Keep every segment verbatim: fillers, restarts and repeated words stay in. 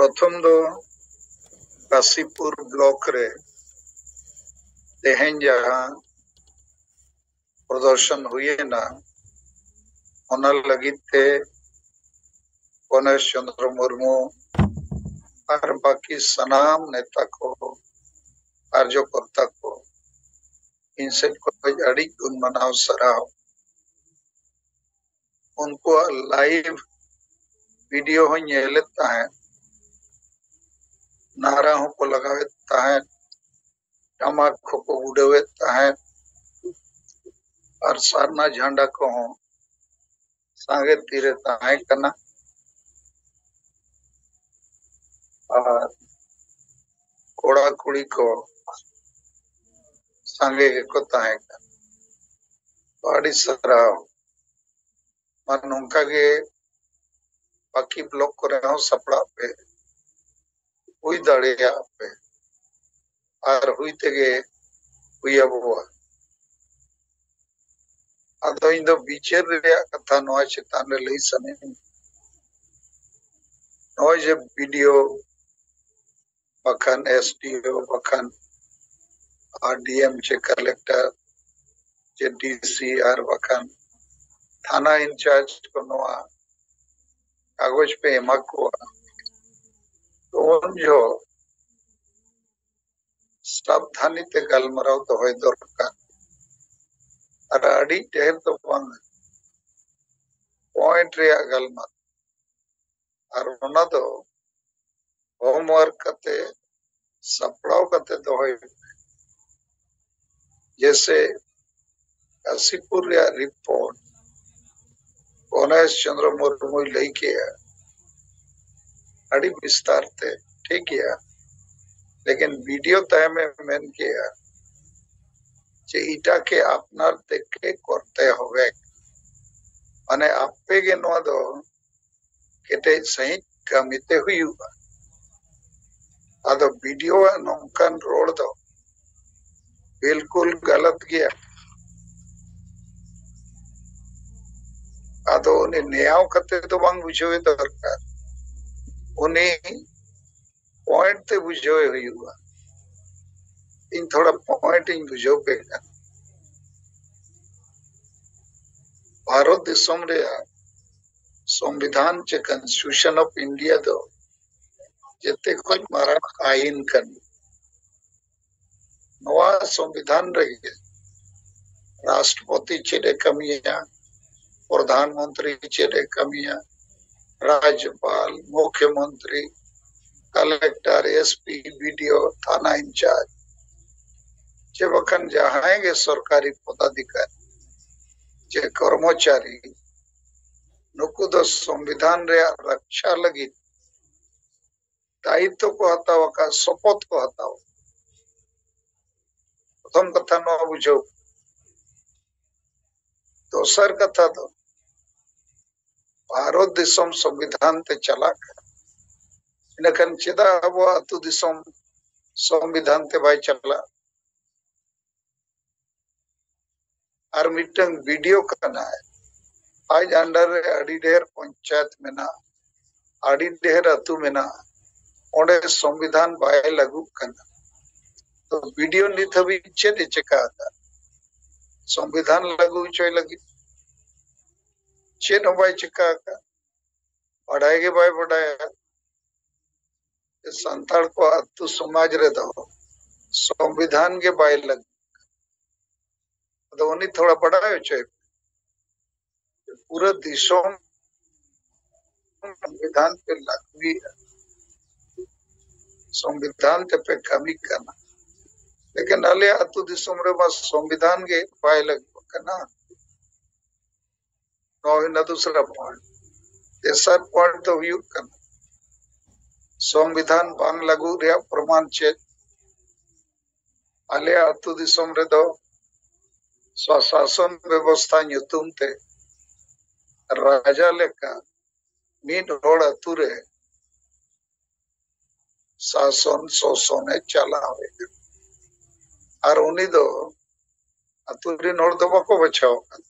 ᱯᱨᱚᱛᱷᱚᱢ ᱫᱚ ᱠᱟᱥᱤᱯᱩᱨ ᱵᱞᱚᱠ ᱨᱮ ᱛᱮᱦᱮᱧ ᱡᱟᱦᱟᱸ ᱯᱨᱚᱫᱚᱨᱥᱚᱱ ᱦᱩᱭᱮᱱᱟ, ᱚᱱᱟ ᱞᱟᱹᱜᱤᱫ ᱛᱮ ᱜᱚᱱᱮᱥ ᱪᱚᱸᱫᱽᱨᱚ ᱢᱩᱨᱢᱩ ᱟᱨ ᱵᱟᱹᱠᱤ ᱥᱟᱱᱟᱢ ᱱᱮᱛᱟ ᱠᱚ, ᱠᱟᱨᱡᱚᱠᱚᱨᱛᱟ ᱠᱚ, ᱤᱧ ᱥᱮᱫ ᱠᱷᱚᱱ ᱟᱹᱰᱤ ᱜᱩᱱ ᱢᱟᱱᱟᱣ ᱥᱟᱨᱦᱟᱣ᱾ ᱩᱱᱠᱩᱣᱟᱜ ᱞᱟᱭᱤᱵᱷ ᱵᱷᱤᱰᱤᱭᱳ ᱦᱚᱸᱧ ᱧᱮᱞᱮᱫ ᱛᱟᱦᱮᱸᱫ, ᱱᱟᱨᱟ ᱦᱚᱸᱠᱚ ᱞᱟᱜᱟᱣᱮᱫ ᱛᱟᱦᱮᱸᱫ, ᱴᱟᱢᱟᱠ ᱠᱚᱠᱚ ᱩᱰᱟᱹᱣᱮᱫ ᱛᱟᱦᱮᱸᱫ, ᱟᱨ ᱥᱟᱨᱱᱟ ᱡᱷᱟᱱᱰᱟ ᱠᱚᱦᱚᱸ ᱥᱟᱸᱜᱮ ᱛᱤᱨᱮ ᱛᱟᱦᱮᱸ ᱠᱟᱱᱟ᱾ ᱟᱨ ᱠᱚᱲᱟ ᱠᱩᱲᱤ ᱠᱚ ᱥᱟᱸᱜᱮ ᱜᱮᱠᱚ ᱛᱟᱦᱮᱸ ᱠᱟᱱᱟ᱾ ᱟᱹᱰᱤ ᱥᱟᱨᱦᱟᱣ᱾ ᱟᱨ ᱱᱚᱝᱠᱟ ᱜᱮ ᱵᱟᱹᱠᱤ ᱵᱞᱚᱠ ᱠᱚᱨᱮ ᱦᱚᱸ ᱥᱟᱯᱲᱟᱜ ᱯᱮ, ᱦᱩᱭ ᱫᱟᱲᱮᱭᱟᱜ ᱯᱮ, ᱟᱨ ᱦᱩᱭ ᱛᱮᱜᱮ ᱦᱩᱭ ᱟᱵᱚᱣᱟ᱾ ᱟᱫᱚ ᱤᱧ ᱫᱚ ᱵᱤᱪᱟᱹᱨ ᱨᱮᱭᱟᱜ ᱠᱟᱛᱷᱟ ᱱᱚᱣᱟ ᱪᱮᱛᱟᱱ ᱨᱮ ᱞᱟᱹᱭ ᱥᱟᱱᱟᱧ᱾ ᱱᱚᱜᱼᱚᱭ ᱡᱮ ᱵᱤᱰᱤᱳ ᱵᱟᱠᱷᱟᱱ ᱮᱥᱰᱤᱳ ᱵᱟᱠᱷᱟᱱ ᱟᱨ ᱰᱤᱮᱢ ᱪᱮ ᱠᱟᱞᱮᱠᱴᱚᱨ ᱪᱮ ᱰᱤᱥᱤ ᱟᱨ ᱵᱟᱠᱷᱟᱱ ᱛᱷᱟᱱᱟ ᱤᱱᱪᱟᱨᱡᱽ ᱠᱚ ᱱᱚᱣᱟ ᱠᱟᱜᱚᱡᱽ ᱯᱮ ᱮᱢᱟ ᱠᱚᱣᱟ, ᱛᱚ ᱩᱱ ᱡᱚᱦᱚᱜ ᱥᱟᱵᱫᱷᱟᱱᱤ ᱛᱮ ᱜᱟᱞᱢᱟᱨᱟᱣ ᱫᱚᱦᱚᱭ ᱫᱚᱨᱠᱟᱨ᱾ ᱟᱨ ᱟᱹᱰᱤ ᱰᱷᱮᱨ ᱫᱚ ᱵᱟᱝ, ᱯᱚᱭᱮᱱᱴ ᱨᱮᱭᱟᱜ ᱜᱟᱞᱢᱟᱨᱟᱣ᱾ ᱟᱨ ᱚᱱᱟ ᱫᱚ ᱦᱳᱢᱣᱟᱨᱠ ᱠᱟᱛᱮ, ᱥᱟᱯᱲᱟᱣ ᱠᱟᱛᱮ ᱫᱚᱦᱚᱭ ᱯᱮ᱾ ᱡᱮᱥᱮ ᱠᱟᱥᱤᱯᱩᱨ ᱨᱮᱭᱟᱜ ᱨᱤᱯᱳᱨᱴ ᱜᱚᱱᱮᱥ ᱪᱚᱸᱫᱽᱨᱚ ᱢᱩᱨᱢᱩᱭ ᱞᱟᱹᱭ ᱠᱮᱜᱼᱟ ᱟᱹᱰᱤ ᱵᱤᱥᱛᱟᱨ ᱛᱮ, ᱴᱷᱤᱠ ᱜᱮᱭᱟ, ᱞᱮᱠᱤᱱ ᱵᱤᱰᱤᱳ ᱛᱟᱭᱚᱢᱮ ᱢᱮᱱ ᱠᱮᱜᱼᱟ ᱡᱮ ᱤᱴᱟ ᱠᱮ ᱟᱯᱱᱟᱨ ᱛᱮᱠᱮ ᱠᱚᱨᱛᱮ ᱦᱚᱵᱮ, ᱢᱟᱱᱮ ᱟᱯᱮ ᱜᱮ ᱱᱚᱣᱟ ᱫᱚ ᱠᱮᱴᱮᱡ ᱥᱟᱺᱦᱤᱡ ᱠᱟᱹᱢᱤ ᱛᱮ ᱦᱩᱭᱩᱜᱼᱟ᱾ ᱟᱫᱚ ᱵᱤᱰᱤᱳ ᱟᱜ ᱱᱚᱝᱠᱟᱱ ᱨᱚᱲ ᱫᱚ ᱵᱤᱞᱠᱩᱞ ᱜᱟᱞᱟᱛ ᱜᱮᱭᱟ᱾ ᱟᱫᱚ ᱩᱱᱤ ᱱᱮᱭᱟᱣ ᱠᱟᱛᱮ ᱫᱚ ᱵᱟᱝ ᱵᱩᱡᱷᱟᱹᱣ ᱮ ᱫᱚᱨᱠᱟᱨ, ᱩᱱᱤ ᱯᱚᱭᱮᱱᱴ ᱛᱮ ᱵᱩᱡᱷᱟᱹᱣ ᱦᱩᱭᱩᱜᱼᱟ᱾ ᱤᱧ ᱛᱷᱚᱲᱟ ᱯᱚᱭᱮᱱᱴ ᱤᱧ ᱵᱩᱡᱷᱟᱹᱣ ᱯᱮ ᱠᱟᱱᱟ᱾ ᱵᱷᱟᱨᱚᱛ ᱫᱤᱥᱚᱢ ᱨᱮᱭᱟᱜ ᱥᱚᱝᱵᱤᱫᱷᱟᱱ ᱪᱮ Constitution of India ᱫᱚ ᱡᱮᱛᱮ ᱠᱷᱚᱱ ᱢᱟᱨᱟᱝ ᱟᱭᱤᱱ ᱠᱟᱱᱟ᱾ ᱱᱚᱣᱟ ᱥᱚᱝᱵᱤᱫᱷᱟᱱ ᱨᱮᱜᱮ ᱨᱟᱥᱴᱨᱚᱯᱚᱛᱤ ᱪᱮᱫ ᱮ ᱠᱟᱹᱢᱤᱭᱟ, ᱯᱨᱚᱫᱷᱟᱱ ᱢᱚᱱᱛᱨᱤ ᱪᱮᱫ ᱮ ᱠᱟᱹᱢᱤᱭᱟ, ᱨᱟᱡᱽᱡᱚᱯᱟᱞ, ᱢᱩᱠᱷᱭᱚᱢᱚᱱᱛᱨᱤ, ᱠᱟᱞᱮᱠᱴᱚᱨ, ᱮᱥᱯᱤ, ᱵᱤᱰᱤᱳ, ᱛᱷᱟᱱᱟ ᱤᱱᱪᱟᱨᱡᱽ, ᱪᱮ ᱵᱟᱠᱷᱟᱱ ᱡᱟᱦᱟᱸᱭ ᱜᱮ ᱥᱚᱨᱠᱟᱨᱤ ᱯᱚᱫᱟᱫᱷᱤᱠᱟᱨᱤ ᱪᱮ ᱠᱚᱨᱢᱚᱪᱟᱨᱤ, ᱱᱩᱠᱩ ᱫᱚ ᱥᱚᱝᱵᱤᱫᱷᱟᱱ ᱨᱮᱭᱟᱜ ᱨᱟᱠᱷᱟ ᱞᱟᱹᱜᱤᱫ ᱫᱟᱭᱤᱛᱛᱚ ᱠᱚ ᱦᱟᱛᱟᱣ ᱟᱠᱟᱫ, ᱥᱚᱯᱚᱛ ᱠᱚ ᱦᱟᱛᱟᱣ᱾ ᱯᱨᱚᱛᱷᱚᱢ ᱠᱟᱛᱷᱟ ᱱᱚᱣᱟ ᱵᱩᱡᱷᱟᱹᱣ᱾ ᱫᱚᱥᱟᱨ ᱠᱟᱛᱷᱟ ᱫᱚ, ᱵᱷᱟᱨᱚᱛ ᱫᱤᱥᱚᱢ ᱥᱚᱝᱵᱤᱫᱷᱟᱱ ᱛᱮ ᱪᱟᱞᱟᱜ ᱠᱟᱱᱟ, ᱤᱱᱟᱹᱠᱷᱟᱱ ᱪᱮᱫᱟᱜ ᱟᱵᱚᱣᱟᱜ ᱟᱹᱛᱩ ᱫᱤᱥᱚᱢ ᱥᱚᱝᱵᱤᱫᱷᱟᱱ ᱛᱮ ᱵᱟᱭ ᱪᱟᱞᱟᱜ? ᱟᱨ ᱢᱤᱫᱴᱟᱝ ᱵᱤᱰᱤᱳ ᱠᱟᱱᱟᱭ, ᱟᱡ under ᱨᱮ ᱟᱹᱰᱤ ᱰᱷᱮᱨ ᱯᱚᱧᱪᱟᱭᱮᱛ ᱢᱮᱱᱟᱜᱼᱟ, ᱟᱹᱰᱤ ᱰᱷᱮᱨ ᱟᱹᱛᱩ ᱢᱮᱱᱟᱜᱼᱟ, ᱚᱸᱰᱮ ᱥᱚᱝᱵᱤᱫᱷᱟᱱ ᱵᱟᱭ ᱞᱟᱹᱜᱩᱜ ᱠᱟᱱᱟ᱾ ᱛᱚ ᱵᱤᱰᱤᱳ ᱱᱤᱛ ᱦᱟᱹᱵᱤᱡ ᱪᱮᱫ ᱮ ᱪᱮᱠᱟ ᱟᱠᱟᱫ ᱥᱚᱝᱵᱤᱫᱷᱟᱱ ᱞᱟᱹᱜᱩ ᱦᱚᱪᱚᱭ ᱞᱟᱹᱜᱤᱫ? ᱪᱮᱫ ᱦᱚᱸ ᱵᱟᱭ ᱪᱮᱠᱟ ᱟᱠᱟᱫ, ᱵᱟᱰᱟᱭ ᱜᱮ ᱵᱟᱭ ᱵᱟᱰᱟᱭᱟ᱾ ᱥᱟᱱᱛᱟᱲ ᱠᱚ ᱟᱹᱛᱩ ᱥᱚᱢᱟᱡᱽ ᱨᱮᱫᱚ ᱥᱚᱝᱵᱤᱫᱷᱟᱱ ᱜᱮ ᱵᱟᱭ ᱞᱟᱹᱜᱩ᱾ ᱟᱫᱚ ᱩᱱᱤ ᱛᱷᱚᱲᱟ ᱵᱟᱰᱟᱭ ᱦᱚᱪᱚᱭ ᱯᱮ, ᱯᱩᱨᱟᱹ ᱫᱤᱥᱚᱢ ᱥᱚᱝᱵᱤᱫᱷᱟᱱ ᱯᱮ ᱞᱟᱹᱜᱩᱭᱮᱫᱼᱟ, ᱥᱚᱝᱵᱤᱫᱷᱟᱱ ᱛᱮᱯᱮ ᱠᱟᱹᱢᱤ ᱠᱟᱱᱟ, ᱞᱮᱠᱤᱱ ᱟᱞᱮ ᱟᱹᱛᱩ ᱫᱤᱥᱚᱢ ᱨᱮᱢᱟ ᱥᱚᱝᱵᱤᱫᱷᱟᱱ ᱜᱮ ᱵᱟᱭ ᱞᱟᱹᱜᱩ ᱠᱟᱱᱟ᱾ ᱱᱚᱣᱟ ᱦᱩᱭᱱᱟ ᱫᱩᱥᱨᱟ ᱯᱚᱭᱮᱱᱴ᱾ ᱛᱮᱥᱟᱨ ᱯᱚᱭᱮᱱᱴ ᱫᱚ ᱦᱩᱭᱩᱜ ᱠᱟᱱᱟ, ᱥᱚᱝᱵᱤᱫᱷᱟᱱ ᱵᱟᱝ ᱞᱟᱹᱜᱩ ᱨᱮᱭᱟᱜ ᱯᱨᱚᱢᱟᱱ ᱪᱮᱫ? ᱟᱞᱮ ᱟᱹᱛᱩ ᱫᱤᱥᱚᱢ ᱨᱮᱫᱚ ᱥᱚᱥᱟᱥᱚᱱ ᱵᱮᱵᱚᱥᱛᱷᱟ ᱧᱩᱛᱩᱢ ᱛᱮ ᱨᱟᱡᱟ ᱞᱮᱠᱟ ᱢᱤᱫ ᱦᱚᱲ ᱟᱹᱛᱩ ᱨᱮ ᱥᱟᱥᱚᱱ ᱥᱚᱥᱚᱱᱮ ᱪᱟᱞᱟᱣᱮᱫᱟ᱾ ᱟᱨ ᱩᱱᱤ ᱫᱚ ᱟᱹᱛᱩ ᱨᱤᱱ ᱦᱚᱲ ᱫᱚ ᱵᱟᱠᱚ ᱵᱟᱪᱷᱟᱣ ᱟᱠᱟᱫᱟ,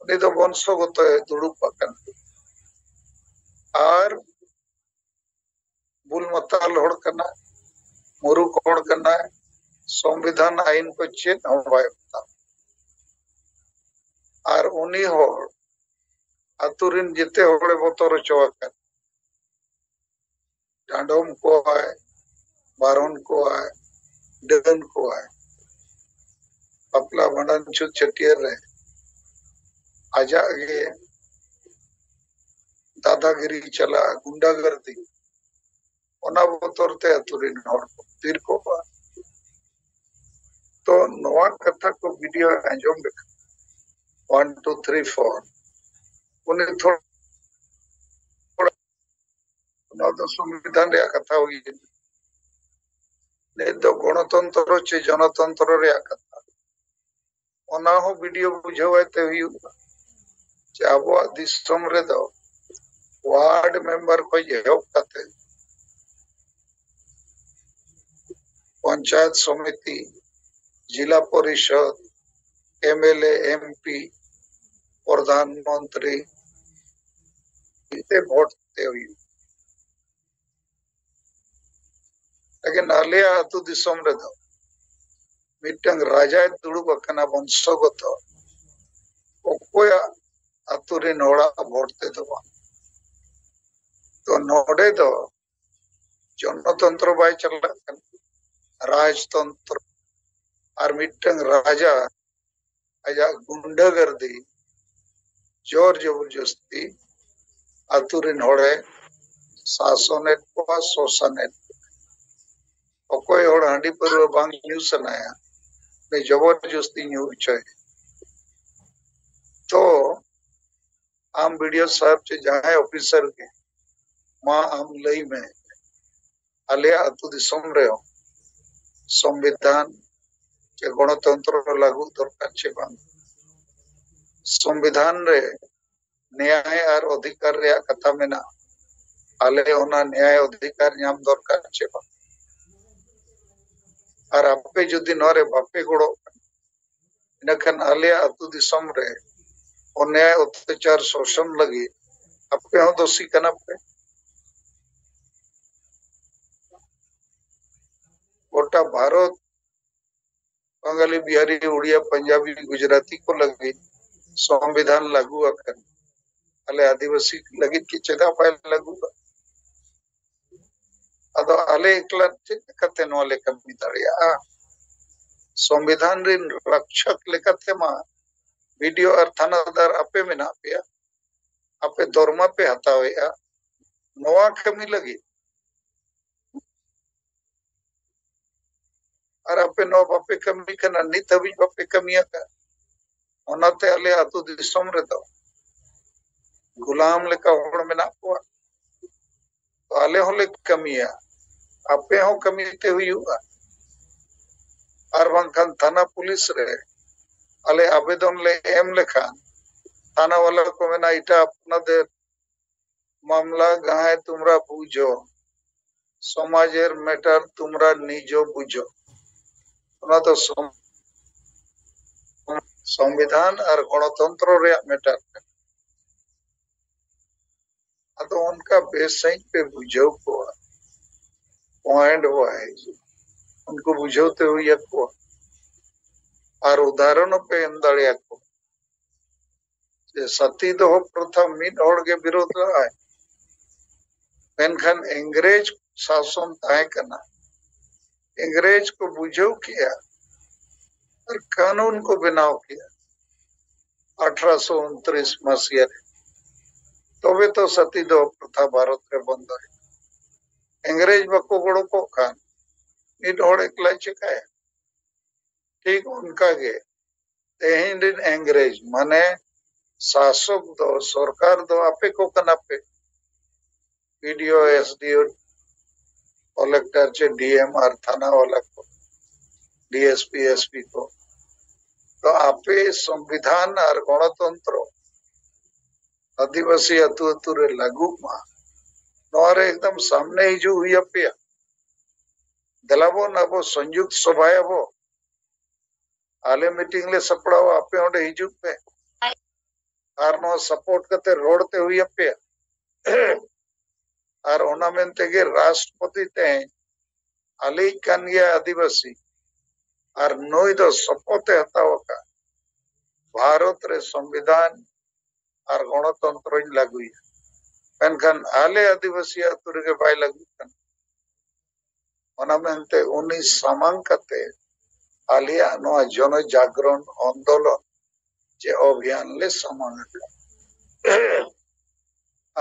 ᱩᱱᱤ ᱫᱚ ᱵᱚᱝᱥᱚᱜᱚᱛᱚᱭ ᱫᱩᱲᱩᱵ ᱟᱠᱟᱱᱟ᱾ ᱟᱨ ᱵᱩᱞ ᱢᱟᱛᱟᱞ ᱦᱚᱲ ᱠᱟᱱᱟᱭ, ᱢᱩᱨᱩᱠ ᱦᱚᱲ ᱠᱟᱱᱟᱭ, ᱥᱚᱝᱵᱤᱫᱷᱟᱱ ᱟᱭᱤᱱ ᱠᱚ ᱪᱮᱫ ᱦᱚᱸ ᱵᱟᱭ ᱢᱟᱱᱟᱣᱟ᱾ ᱟᱨ ᱩᱱᱤ ᱦᱚᱲ ᱟᱛᱳ ᱨᱮᱱ ᱡᱮᱛᱮ ᱦᱚᱲᱮ ᱵᱚᱛᱚᱨ ᱦᱚᱪᱚ ᱟᱠᱟᱫ, ᱰᱟᱸᱰᱚᱢ ᱠᱚᱣᱟᱭ, ᱵᱟᱨᱚᱱ ᱠᱚᱣᱟᱭ, ᱰᱟᱹᱱ ᱠᱚᱣᱟᱭ᱾ ᱵᱟᱯᱞᱟ ᱵᱷᱟᱸᱰᱟᱱ ᱪᱷᱩᱛ ᱪᱷᱟᱹᱴᱭᱟᱹᱨ ᱨᱮ ᱟᱡᱟᱜ ᱜᱮ ᱫᱟᱫᱟᱜᱤᱨᱤ ᱪᱟᱞᱟᱜᱼᱟ, ᱜᱩᱱᱰᱟᱜᱟᱨᱫᱤ᱾ ᱚᱱᱟ ᱵᱚᱛᱚᱨ ᱛᱮ ᱟᱛᱳ ᱨᱮᱱ ᱦᱚᱲ ᱠᱚ ᱛᱤᱨ ᱠᱚᱜᱼᱟ᱾ ᱛᱚ ᱱᱚᱣᱟ ᱠᱟᱛᱷᱟ ᱠᱚ ᱵᱷᱤᱰᱤᱭᱳ ᱟᱸᱡᱚᱢ ᱞᱮᱠᱷᱟᱱ, ᱚᱣᱟᱱ ᱴᱩ ᱛᱷᱨᱤ ᱯᱷᱳᱨ, ᱩᱱᱤ ᱛᱷᱚᱲᱟ, ᱱᱚᱣᱟ ᱫᱚ ᱥᱚᱝᱵᱤᱫᱷᱟᱱ ᱨᱮᱭᱟᱜ ᱠᱟᱛᱷᱟ ᱦᱩᱭ ᱮᱱᱟ᱾ ᱱᱤᱛ ᱫᱚ ᱜᱚᱱᱚᱛᱚᱱᱛᱨᱚ ᱪᱮ ᱡᱚᱱᱚᱛᱚᱱᱛᱨᱚ ᱨᱮᱭᱟᱜ ᱠᱟᱛᱷᱟ, ᱚᱱᱟ ᱦᱚᱸ ᱵᱷᱤᱰᱤᱭᱳ ᱵᱩᱡᱷᱟᱹᱣ ᱟᱭ ᱛᱮ ᱦᱩᱭᱩᱜᱼᱟ ᱡᱮ ᱟᱵᱚᱣᱟᱜ ᱫᱤᱥᱚᱢ ᱨᱮᱫᱚ ᱣᱟᱨᱰ ᱢᱮᱢᱵᱟᱨ ᱠᱷᱚᱱ ᱮᱦᱚᱵ ᱠᱟᱛᱮ ᱯᱚᱧᱪᱟᱭᱮᱛ ᱥᱚᱢᱤᱛᱤ, ᱡᱤᱞᱟ ᱯᱚᱨᱤᱥᱚᱫ, M L A, M P, Pradhan Mantri ᱛᱮ ᱵᱷᱳᱴ ᱛᱮ ᱦᱩᱭᱩᱜᱼᱟ᱾ ᱞᱮᱠᱤᱱ ᱟᱞᱮᱭᱟᱜ ᱟᱹᱛᱩ ᱫᱤᱥᱚᱢ ᱨᱮᱫᱚ ᱢᱤᱫᱴᱟᱝ ᱨᱟᱡᱟᱭ ᱫᱩᱲᱩᱵ ᱟᱠᱟᱱᱟ ᱵᱚᱝᱥᱚᱜᱚᱛᱚ, ᱚᱠᱚᱭᱟᱜ ᱟᱹᱛᱩ ᱨᱮᱱ ᱦᱚᱲᱟᱜ ᱵᱷᱳᱴ ᱛᱮᱫᱚ ᱵᱟᱝ᱾ ᱛᱚ ᱱᱚᱰᱮ ᱫᱚ ᱡᱚᱱᱚᱛᱚᱱᱛᱨᱚ ᱵᱟᱭ ᱪᱟᱞᱟᱜ ᱠᱟᱱᱟ, ᱨᱟᱡᱽᱛᱚᱱᱛᱨᱚ᱾ ᱟᱨ ᱢᱤᱫᱴᱟᱝ ᱨᱟᱡᱟ ᱟᱡᱟᱜ ᱜᱩᱱᱰᱟᱹᱜᱟᱨᱫᱤ, ᱡᱳᱨ ᱡᱚᱵᱚᱨᱡᱚᱥᱛᱤ ᱟᱛᱳ ᱨᱮᱱ ᱦᱚᱲᱮ ᱥᱟᱥᱚᱱᱮᱫ ᱠᱚᱣᱟ, ᱥᱳᱥᱟᱱᱮᱫ ᱠᱚᱣᱟ᱾ ᱚᱠᱚᱭ ᱦᱚᱲ ᱦᱟᱺᱰᱤ ᱯᱟᱹᱨᱣᱟᱹ ᱵᱟᱝ ᱧᱩ ᱥᱟᱱᱟᱭᱟ, ᱩᱱᱤ ᱡᱚᱵᱚᱨᱡᱚᱥᱛᱤ ᱧᱩ ᱦᱚᱪᱚᱭᱮ᱾ ᱛᱚ ᱟᱢ ᱵᱤᱰᱤᱳ ᱥᱟᱦᱮᱵ ᱪᱮ ᱡᱟᱦᱟᱸᱭ ᱚᱯᱷᱤᱥᱟᱨ ᱜᱮ, ᱢᱟ ᱟᱢ ᱞᱟᱹᱭ ᱢᱮ, ᱟᱞᱮᱭᱟᱜ ᱟᱹᱛᱩ ᱫᱤᱥᱚᱢ ᱨᱮᱦᱚᱸ ᱥᱚᱝᱵᱤᱫᱷᱟᱱ ᱪᱮ ᱜᱚᱱᱚᱛᱚᱱᱛᱨᱚ ᱞᱟᱹᱜᱩ ᱫᱚᱨᱠᱟᱨ ᱪᱮ ᱵᱟᱝ? ᱥᱚᱝᱵᱤᱫᱷᱟᱱ ᱨᱮ ᱱᱮᱭᱟᱭ ᱟᱨ ᱚᱫᱷᱤᱠᱟᱨ ᱨᱮᱭᱟᱜ ᱠᱟᱛᱷᱟ ᱢᱮᱱᱟᱜᱼᱟ᱾ ᱟᱞᱮ ᱚᱱᱟ ᱱᱮᱭᱟᱭ ᱚᱫᱷᱤᱠᱟᱨ ᱧᱟᱢ ᱫᱚᱨᱠᱟᱨ ᱪᱮ ᱵᱟᱝ? ᱟᱨ ᱟᱯᱮ ᱡᱩᱫᱤ ᱱᱚᱣᱟ ᱨᱮ ᱵᱟᱯᱮ ᱜᱚᱲᱚᱜ ᱠᱟᱱᱟ, ᱤᱱᱟᱹᱠᱷᱟᱱ ᱟᱞᱮᱭᱟᱜ ᱟᱹᱛᱩ ᱫᱤᱥᱚᱢ ᱨᱮ ᱚᱱᱭᱟᱭ, ᱚᱛᱛᱟᱪᱟᱨ, ᱥᱳᱥᱚᱱ ᱞᱟᱹᱜᱤᱫ ᱟᱯᱮ ᱦᱚᱸ ᱫᱳᱥᱤ ᱠᱟᱱᱟ ᱯᱮ᱾ ᱜᱚᱴᱟ ᱵᱷᱟᱨᱚᱛ ᱵᱟᱝᱜᱟᱞᱤ, ᱵᱤᱦᱟᱨᱤ, ᱩᱲᱤᱭᱟ, ᱯᱟᱧᱡᱟᱵᱤ, ᱜᱩᱡᱽᱨᱟᱴᱤ ᱠᱚ ᱞᱟᱹᱜᱤᱫ ᱥᱚᱝᱵᱤᱫᱷᱟᱱ ᱞᱟᱹᱜᱩ ᱟᱠᱟᱱᱟ᱾ ᱟᱞᱮ ᱟᱹᱫᱤᱵᱟᱹᱥᱤ ᱞᱟᱹᱜᱤᱫ ᱜᱮ ᱪᱮᱫᱟᱜ ᱵᱟᱭ ᱞᱟᱹᱜᱩᱜᱼᱟ? ᱟᱫᱚ ᱟᱞᱮ ᱮᱠᱞᱟ ᱪᱮᱫ ᱞᱮᱠᱟᱛᱮ ᱱᱚᱣᱟ ᱞᱮ ᱠᱟᱹᱢᱤ ᱫᱟᱲᱮᱭᱟᱜᱼᱟ? ᱥᱚᱝᱵᱤᱫᱷᱟᱱ ᱨᱮᱱ ᱨᱟᱠᱷᱟᱠ ᱞᱮᱠᱟᱛᱮ ᱢᱟ ᱵᱤ ᱰᱤ ᱳ ᱟᱨ ᱛᱷᱟᱱᱟᱫᱟᱨ ᱟᱯᱮ ᱢᱮᱱᱟᱜ ᱯᱮᱭᱟ, ᱟᱯᱮ ᱫᱚᱨᱢᱟ ᱯᱮ ᱦᱟᱛᱟᱣᱮᱫᱼᱟ ᱱᱚᱣᱟ ᱠᱟᱹᱢᱤ ᱞᱟᱹᱜᱤᱫ᱾ ᱟᱨ ᱟᱯᱮ ᱱᱚᱣᱟ ᱵᱟᱯᱮ ᱠᱟᱹᱢᱤ ᱠᱟᱱᱟ, ᱱᱤᱛ ᱦᱟᱹᱵᱤᱡ ᱵᱟᱯᱮ ᱠᱟᱹᱢᱤ ᱟᱠᱟᱫ᱾ ᱚᱱᱟᱛᱮ ᱟᱞᱮ ᱟᱹᱛᱩ ᱫᱤᱥᱚᱢ ᱨᱮᱫᱚ ᱜᱩᱞᱟᱢ ᱞᱮᱠᱟ ᱦᱚᱲ ᱢᱮᱱᱟᱜ ᱠᱚᱣᱟ᱾ ᱛᱚ ᱟᱞᱮ ᱦᱚᱸᱞᱮ ᱠᱟᱹᱢᱤᱭᱟ, ᱟᱯᱮ ᱦᱚᱸ ᱠᱟᱹᱢᱤ ᱛᱮ ᱦᱩᱭᱩᱜᱼᱟ᱾ ᱟᱨ ᱵᱟᱝᱠᱷᱟᱱ ᱛᱷᱟᱱᱟ ᱯᱩᱞᱤᱥ ᱨᱮ ᱟᱞᱮ ᱟᱵᱮᱫᱚᱱ ᱞᱮ ᱮᱢ ᱞᱮᱠᱷᱟᱱ ᱛᱷᱟᱱᱟ ᱣᱟᱞᱟ ᱠᱚ ᱢᱮᱱᱟ, "ᱮᱴᱟ ᱟᱯᱱᱟᱫᱮᱨ ᱢᱟᱢᱞᱟ ᱜᱟᱦᱟᱭ ᱛᱩᱢᱨᱟ ᱵᱩᱡᱷᱚ, ᱥᱚᱢᱟᱡᱮᱨ ᱢᱮᱴᱟᱨ ᱛᱩᱢᱨᱟ ᱱᱤᱡᱚ ᱵᱩᱡᱷᱚ᱾" ᱚᱱᱟ ᱫᱚ ᱥᱚᱝ-, ᱥᱚᱝᱵᱤᱫᱷᱟᱱ ᱟᱨ ᱜᱚᱬᱚᱛᱚᱱᱛᱨᱚ ᱨᱮᱭᱟᱜ ᱢᱮᱴᱟᱨ ᱠᱟᱱᱟ᱾ ᱟᱫᱚ ᱚᱱᱠᱟ ᱵᱮᱥ ᱥᱟᱺᱦᱤᱡ ᱯᱮ ᱵᱩᱡᱷᱟᱹᱣ ᱠᱚᱣᱟ, ᱯᱚᱭᱮᱱᱴ ᱣᱟᱭᱤᱡ ᱩᱱᱠᱩ ᱵᱩᱡᱷᱟᱹᱣ ᱛᱮ ᱦᱩᱭ ᱟᱠᱚᱣᱟ, ᱟᱨ ᱩᱫᱟᱦᱚᱨᱚᱱ ᱦᱚᱸᱯᱮ ᱮᱢ ᱫᱟᱲᱮᱭᱟᱠᱚᱣᱟ᱾ ᱡᱮ ᱥᱟᱛᱤ ᱫᱚᱦᱚ ᱯᱨᱚᱛᱷᱟ ᱢᱤᱫ ᱦᱚᱲ ᱜᱮ ᱵᱤᱨᱳᱫ ᱞᱟᱜᱼᱟᱭ, ᱢᱮᱱᱠᱷᱟᱱ ᱤᱝᱨᱮᱡᱽ ᱥᱟᱥᱚᱱ ᱛᱟᱦᱮᱸ ᱠᱟᱱᱟ, ᱤᱝᱨᱮᱡᱽ ᱠᱚ ᱵᱩᱡᱷᱟᱹᱣ ᱠᱮᱜᱼᱟ ᱟᱨ ᱠᱟᱹᱱᱩᱱ ᱠᱚ ᱵᱮᱱᱟᱣ ᱠᱮᱜᱼᱟ ᱟᱴᱷᱨᱚᱥᱚ ᱩᱱᱛᱨᱤᱥ ᱢᱟᱹᱥᱤᱭᱟ ᱨᱮ᱾ ᱛᱚᱵᱮ ᱛᱚ ᱥᱟᱛᱤ ᱫᱚᱦᱚ ᱯᱨᱚᱛᱷᱟ ᱵᱷᱟᱨᱚᱛ ᱨᱮ ᱵᱚᱱᱫᱚᱭᱮᱱᱟ᱾ ᱤᱝᱨᱮᱡᱽ ᱵᱟᱠᱚ ᱜᱚᱲᱚ ᱠᱚᱜ ᱠᱷᱟᱱ ᱢᱤᱫ ᱦᱚᱲ ᱮᱠᱞᱟᱭ ᱪᱮᱠᱟᱭᱟ? ᱴᱷᱤᱠ ᱚᱱᱠᱟ ᱜᱮ ᱛᱮᱦᱮᱧ ᱨᱮᱱ ᱤᱝᱨᱮᱡᱽ ᱢᱟᱱᱮ ᱥᱟᱥᱚᱠ ᱫᱚ, ᱥᱚᱨᱠᱟᱨ ᱫᱚ ᱟᱯᱮ ᱠᱚ ᱠᱟᱱᱟ ᱯᱮ᱾ ᱵᱤ ᱰᱤ ᱳ, ᱮᱥ ᱰᱤ ᱳ, ᱠᱚᱞᱮᱠᱴᱚᱨ ᱪᱮ ᱰᱤ ᱮᱢ ᱟᱨ ᱛᱷᱟᱱᱟ ᱣᱟᱞᱟ ᱠᱚ, D S P, S P ᱠᱚ᱾ ᱛᱚ ᱟᱯᱮ ᱥᱚᱝᱵᱤᱫᱷᱟᱱ ᱟᱨ ᱜᱚᱬᱚᱛᱚᱱᱛᱨᱚ ᱟᱹᱫᱤᱵᱟᱹᱥᱤ ᱟᱹᱛᱩ ᱟᱹᱛᱩ ᱨᱮ ᱞᱟᱹᱜᱩᱜ ᱢᱟ, ᱱᱚᱣᱟ ᱨᱮ ᱮᱠᱫᱚᱢ ᱥᱟᱢᱱᱮ ᱦᱤᱡᱩᱜ ᱦᱩᱭ ᱟᱯᱮᱭᱟ᱾ ᱫᱮᱞᱟ ᱵᱚᱱ ᱟᱵᱚ ᱥᱚᱝᱡᱩᱠᱛ ᱥᱚᱵᱷᱟᱭᱟᱵᱚ, ᱟᱞᱮ ᱢᱤᱴᱤᱝ ᱞᱮ ᱥᱟᱯᱲᱟᱣᱟ, ᱟᱯᱮ ᱚᱸᱰᱮ ᱦᱤᱡᱩᱜ ᱯᱮ ᱟᱨ ᱱᱚᱣᱟ ᱥᱟᱯᱳᱨᱴ ᱠᱟᱛᱮ ᱨᱚᱲ ᱛᱮ ᱦᱩᱭ ᱟᱯᱮᱭᱟ᱾ ᱟᱨ ᱚᱱᱟ ᱢᱮᱱ ᱛᱮᱜᱮ ᱨᱟᱥᱴᱨᱚᱯᱚᱛᱤ ᱛᱮᱦᱮᱧ ᱟᱞᱮᱭᱤᱡ ᱠᱟᱱ ᱜᱮᱭᱟ ᱟᱹᱫᱤᱵᱟᱹᱥᱤ, ᱟᱨ ᱱᱩᱭ ᱫᱚ ᱥᱚᱯᱚᱛ ᱮ ᱦᱟᱛᱟᱣ ᱟᱠᱟᱫ, ᱵᱷᱟᱨᱚᱛ ᱨᱮ ᱥᱚᱝᱵᱤᱫᱷᱟᱱ ᱟᱨ ᱜᱚᱬᱚᱛᱚᱱᱛᱨᱚᱧ ᱞᱟᱹᱜᱩᱭᱟ, ᱢᱮᱱᱠᱷᱟᱱ ᱟᱞᱮ ᱟᱹᱫᱤᱵᱟᱹᱥᱤ ᱟᱹᱛᱩ ᱨᱮᱜᱮ ᱵᱟᱭ ᱞᱟᱹᱜᱩᱜ ᱠᱟᱱᱟ᱾ ᱚᱱᱟ ᱢᱮᱱᱛᱮ ᱩᱱᱤ ᱥᱟᱢᱟᱝ ᱠᱟᱛᱮ ᱟᱞᱮᱭᱟᱜ ᱱᱚᱣᱟ ᱡᱚᱱᱚ ᱡᱟᱜᱽᱨᱚᱱ ᱟᱱᱫᱳᱞᱚᱱ ᱡᱮ ᱚᱵᱷᱤᱭᱟᱱ ᱞᱮ ᱥᱟᱢᱟᱝ ᱟᱠᱟᱫ᱾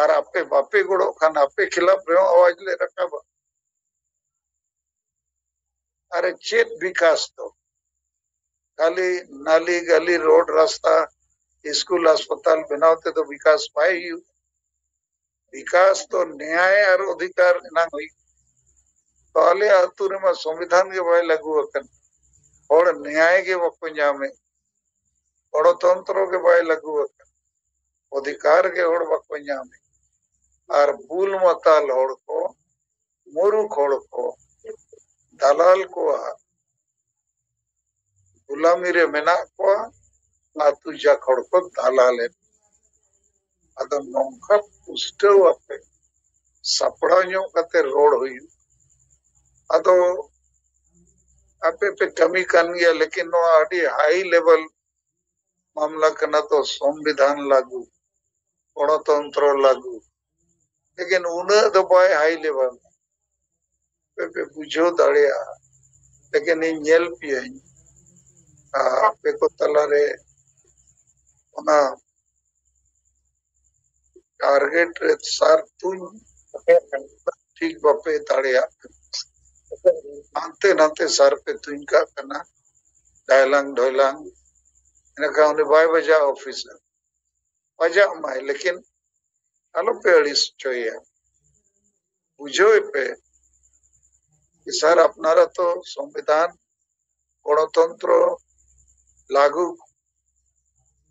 ᱟᱨ ᱟᱯᱮ ᱵᱟᱯᱮ ᱜᱚᱲᱚᱜ ᱠᱷᱟᱱ ᱟᱯᱮ ᱠᱷᱤᱞᱟᱯ ᱨᱮᱦᱚᱸ ᱟᱣᱟᱡ ᱞᱮ ᱨᱟᱠᱟᱵᱟ᱾ ᱟᱨᱮ ᱪᱮᱫ ᱵᱤᱠᱟᱥ ᱫᱚ? ᱠᱷᱟᱹᱞᱤ ᱱᱟᱞᱤ ᱜᱟᱞᱤ, ᱨᱳᱰ ᱨᱟᱥᱛᱟ, ᱥᱠᱩᱞ ᱦᱟᱥᱯᱟᱛᱟᱞ ᱵᱮᱱᱟᱣ ᱛᱮᱫᱚ ᱵᱤᱠᱟᱥ ᱵᱟᱭ ᱦᱩᱭᱩᱜ᱾ ᱵᱤᱠᱟᱥ ᱫᱚ ᱱᱮᱭᱟᱭ ᱟᱨ ᱚᱫᱷᱤᱠᱟᱨ ᱮᱱᱟᱝ ᱦᱩᱭᱩᱜ᱾ ᱛᱚ ᱟᱞᱮ ᱟᱹᱛᱩ ᱨᱮᱢᱟ ᱥᱚᱝᱵᱤᱫᱷᱟᱱ ᱜᱮ ᱵᱟᱭ ᱞᱟᱹᱜᱩ ᱟᱠᱟᱱ, ᱦᱚᱲ ᱱᱮᱭᱟᱭ ᱜᱮ ᱵᱟᱠᱚ ᱧᱟᱢᱮᱫ, ᱜᱚᱬᱚᱛᱚᱱᱛᱨᱚ ᱜᱮ ᱵᱟᱭ ᱞᱟᱹᱜᱩ ᱟᱠᱟᱱ, ᱚᱫᱷᱤᱠᱟᱨ ᱜᱮ ᱦᱚᱲ ᱵᱟᱠᱚ ᱧᱟᱢᱮᱫ᱾ ᱟᱨ ᱵᱩᱞ ᱢᱟᱛᱟᱞ ᱦᱚᱲ ᱠᱚ, ᱢᱩᱨᱩᱠ ᱦᱚᱲ ᱠᱚ ᱫᱟᱞᱟᱞ ᱠᱚᱣᱟᱜ ᱜᱩᱞᱟᱢᱤ ᱨᱮ ᱢᱮᱱᱟᱜ ᱠᱚᱣᱟ, ᱟᱹᱛᱩ ᱡᱟᱠ ᱦᱚᱲ ᱠᱚ ᱫᱟᱞᱟᱞᱮᱫ᱾ ᱟᱫᱚ ᱱᱚᱝᱠᱟ ᱯᱩᱥᱴᱟᱹᱣ ᱟᱯᱮ, ᱥᱟᱯᱲᱟᱣ ᱧᱚᱜ ᱠᱟᱛᱮ ᱨᱚᱲ ᱦᱩᱭᱩᱜ᱾ ᱟᱫᱚ ᱟᱯᱮ ᱯᱮ ᱠᱟᱹᱢᱤ ᱠᱟᱱ ᱜᱮᱭᱟ, ᱞᱮᱠᱤᱱ ᱱᱚᱣᱟ ᱟᱹᱰᱤ ᱦᱟᱭ ᱞᱮᱵᱮᱞ ᱢᱟᱢᱞᱟ ᱠᱟᱱᱟ ᱛᱚ, ᱥᱚᱝᱵᱤᱫᱷᱟᱱ ᱞᱟᱹᱜᱩ, ᱜᱚᱬᱚᱛᱚᱱᱛᱨᱚ ᱞᱟᱹᱜᱩ, ᱞᱮᱠᱤᱱ ᱩᱱᱟᱹᱜ ᱫᱚ ᱵᱟᱭ ᱦᱟᱭ ᱞᱮᱵᱮᱞ᱾ ᱟᱯᱮ ᱯᱮ ᱵᱩᱡᱷᱟᱹᱣ ᱫᱟᱲᱮᱭᱟᱜᱼᱟ, ᱞᱮᱠᱤᱱ ᱤᱧ ᱧᱮᱞ ᱯᱮᱭᱟᱹᱧ, ᱟᱨ ᱟᱯᱮ ᱠᱚ ᱛᱟᱞᱟᱨᱮ ᱚᱱᱟ ᱴᱟᱨᱜᱮᱴ ᱨᱮ ᱥᱟᱨ ᱛᱩᱧ ᱴᱷᱤᱠ ᱵᱟᱯᱮ ᱫᱟᱲᱮᱭᱟᱜ ᱠᱟᱱᱟ᱾ ᱦᱟᱱᱛᱮ ᱱᱟᱛᱮ ᱥᱟᱨ ᱯᱮ ᱛᱩᱧ ᱠᱟᱜ ᱠᱟᱱᱟ, ᱰᱷᱟᱭᱞᱟᱝ ᱰᱷᱚᱭᱞᱟᱝ᱾ ᱤᱱᱟᱹᱠᱷᱟᱱ ᱩᱱᱤ ᱵᱟᱭ ᱵᱟᱡᱟᱜᱼᱟ ᱚᱯᱷᱤᱥᱟᱨ, ᱵᱟᱡᱟᱜ ᱢᱟᱭ, ᱞᱮᱠᱤᱱ ᱟᱞᱚᱯᱮ ᱟᱹᱲᱤᱥ ᱦᱚᱪᱚᱭᱮᱭᱟ᱾ ᱵᱩᱡᱷᱟᱹᱣ ᱯᱮ ᱥᱟᱨ, ᱟᱯᱱᱟᱨᱟ ᱛᱚ ᱥᱚᱝᱵᱤᱫᱷᱟᱱ, ᱜᱚᱬᱚᱛᱚᱱᱛᱨᱚ ᱞᱟᱹᱜᱩ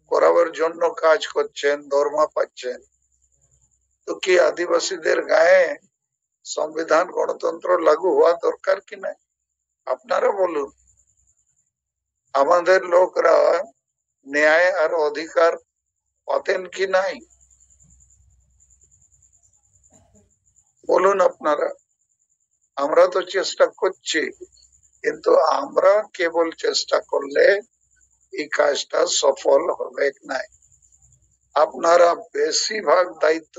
ᱠᱚᱨᱟᱣᱟᱨ ᱡᱚᱱᱱᱚ ᱠᱟᱡᱽ ᱠᱚᱨᱪᱮᱱ, ᱫᱚᱨᱢᱟ ᱯᱟᱪᱪᱮᱱ, তো কি আদিবাসীদের গায়ে সংবিধান গণতন্ত্র লাগু হওয়া দরকার কি নাই? আপনারা বলুন। আমাদের লোকরা ন্যায় আর অধিকার পাতেন কি নাই? বলুন আপনারা। আমরা তো চেষ্টা করছি, কিন্তু আমরা কেবল চেষ্টা করলে এই কাজটা সফল হবে নাই। আপনারা বেশিরভাগ দায়িত্ব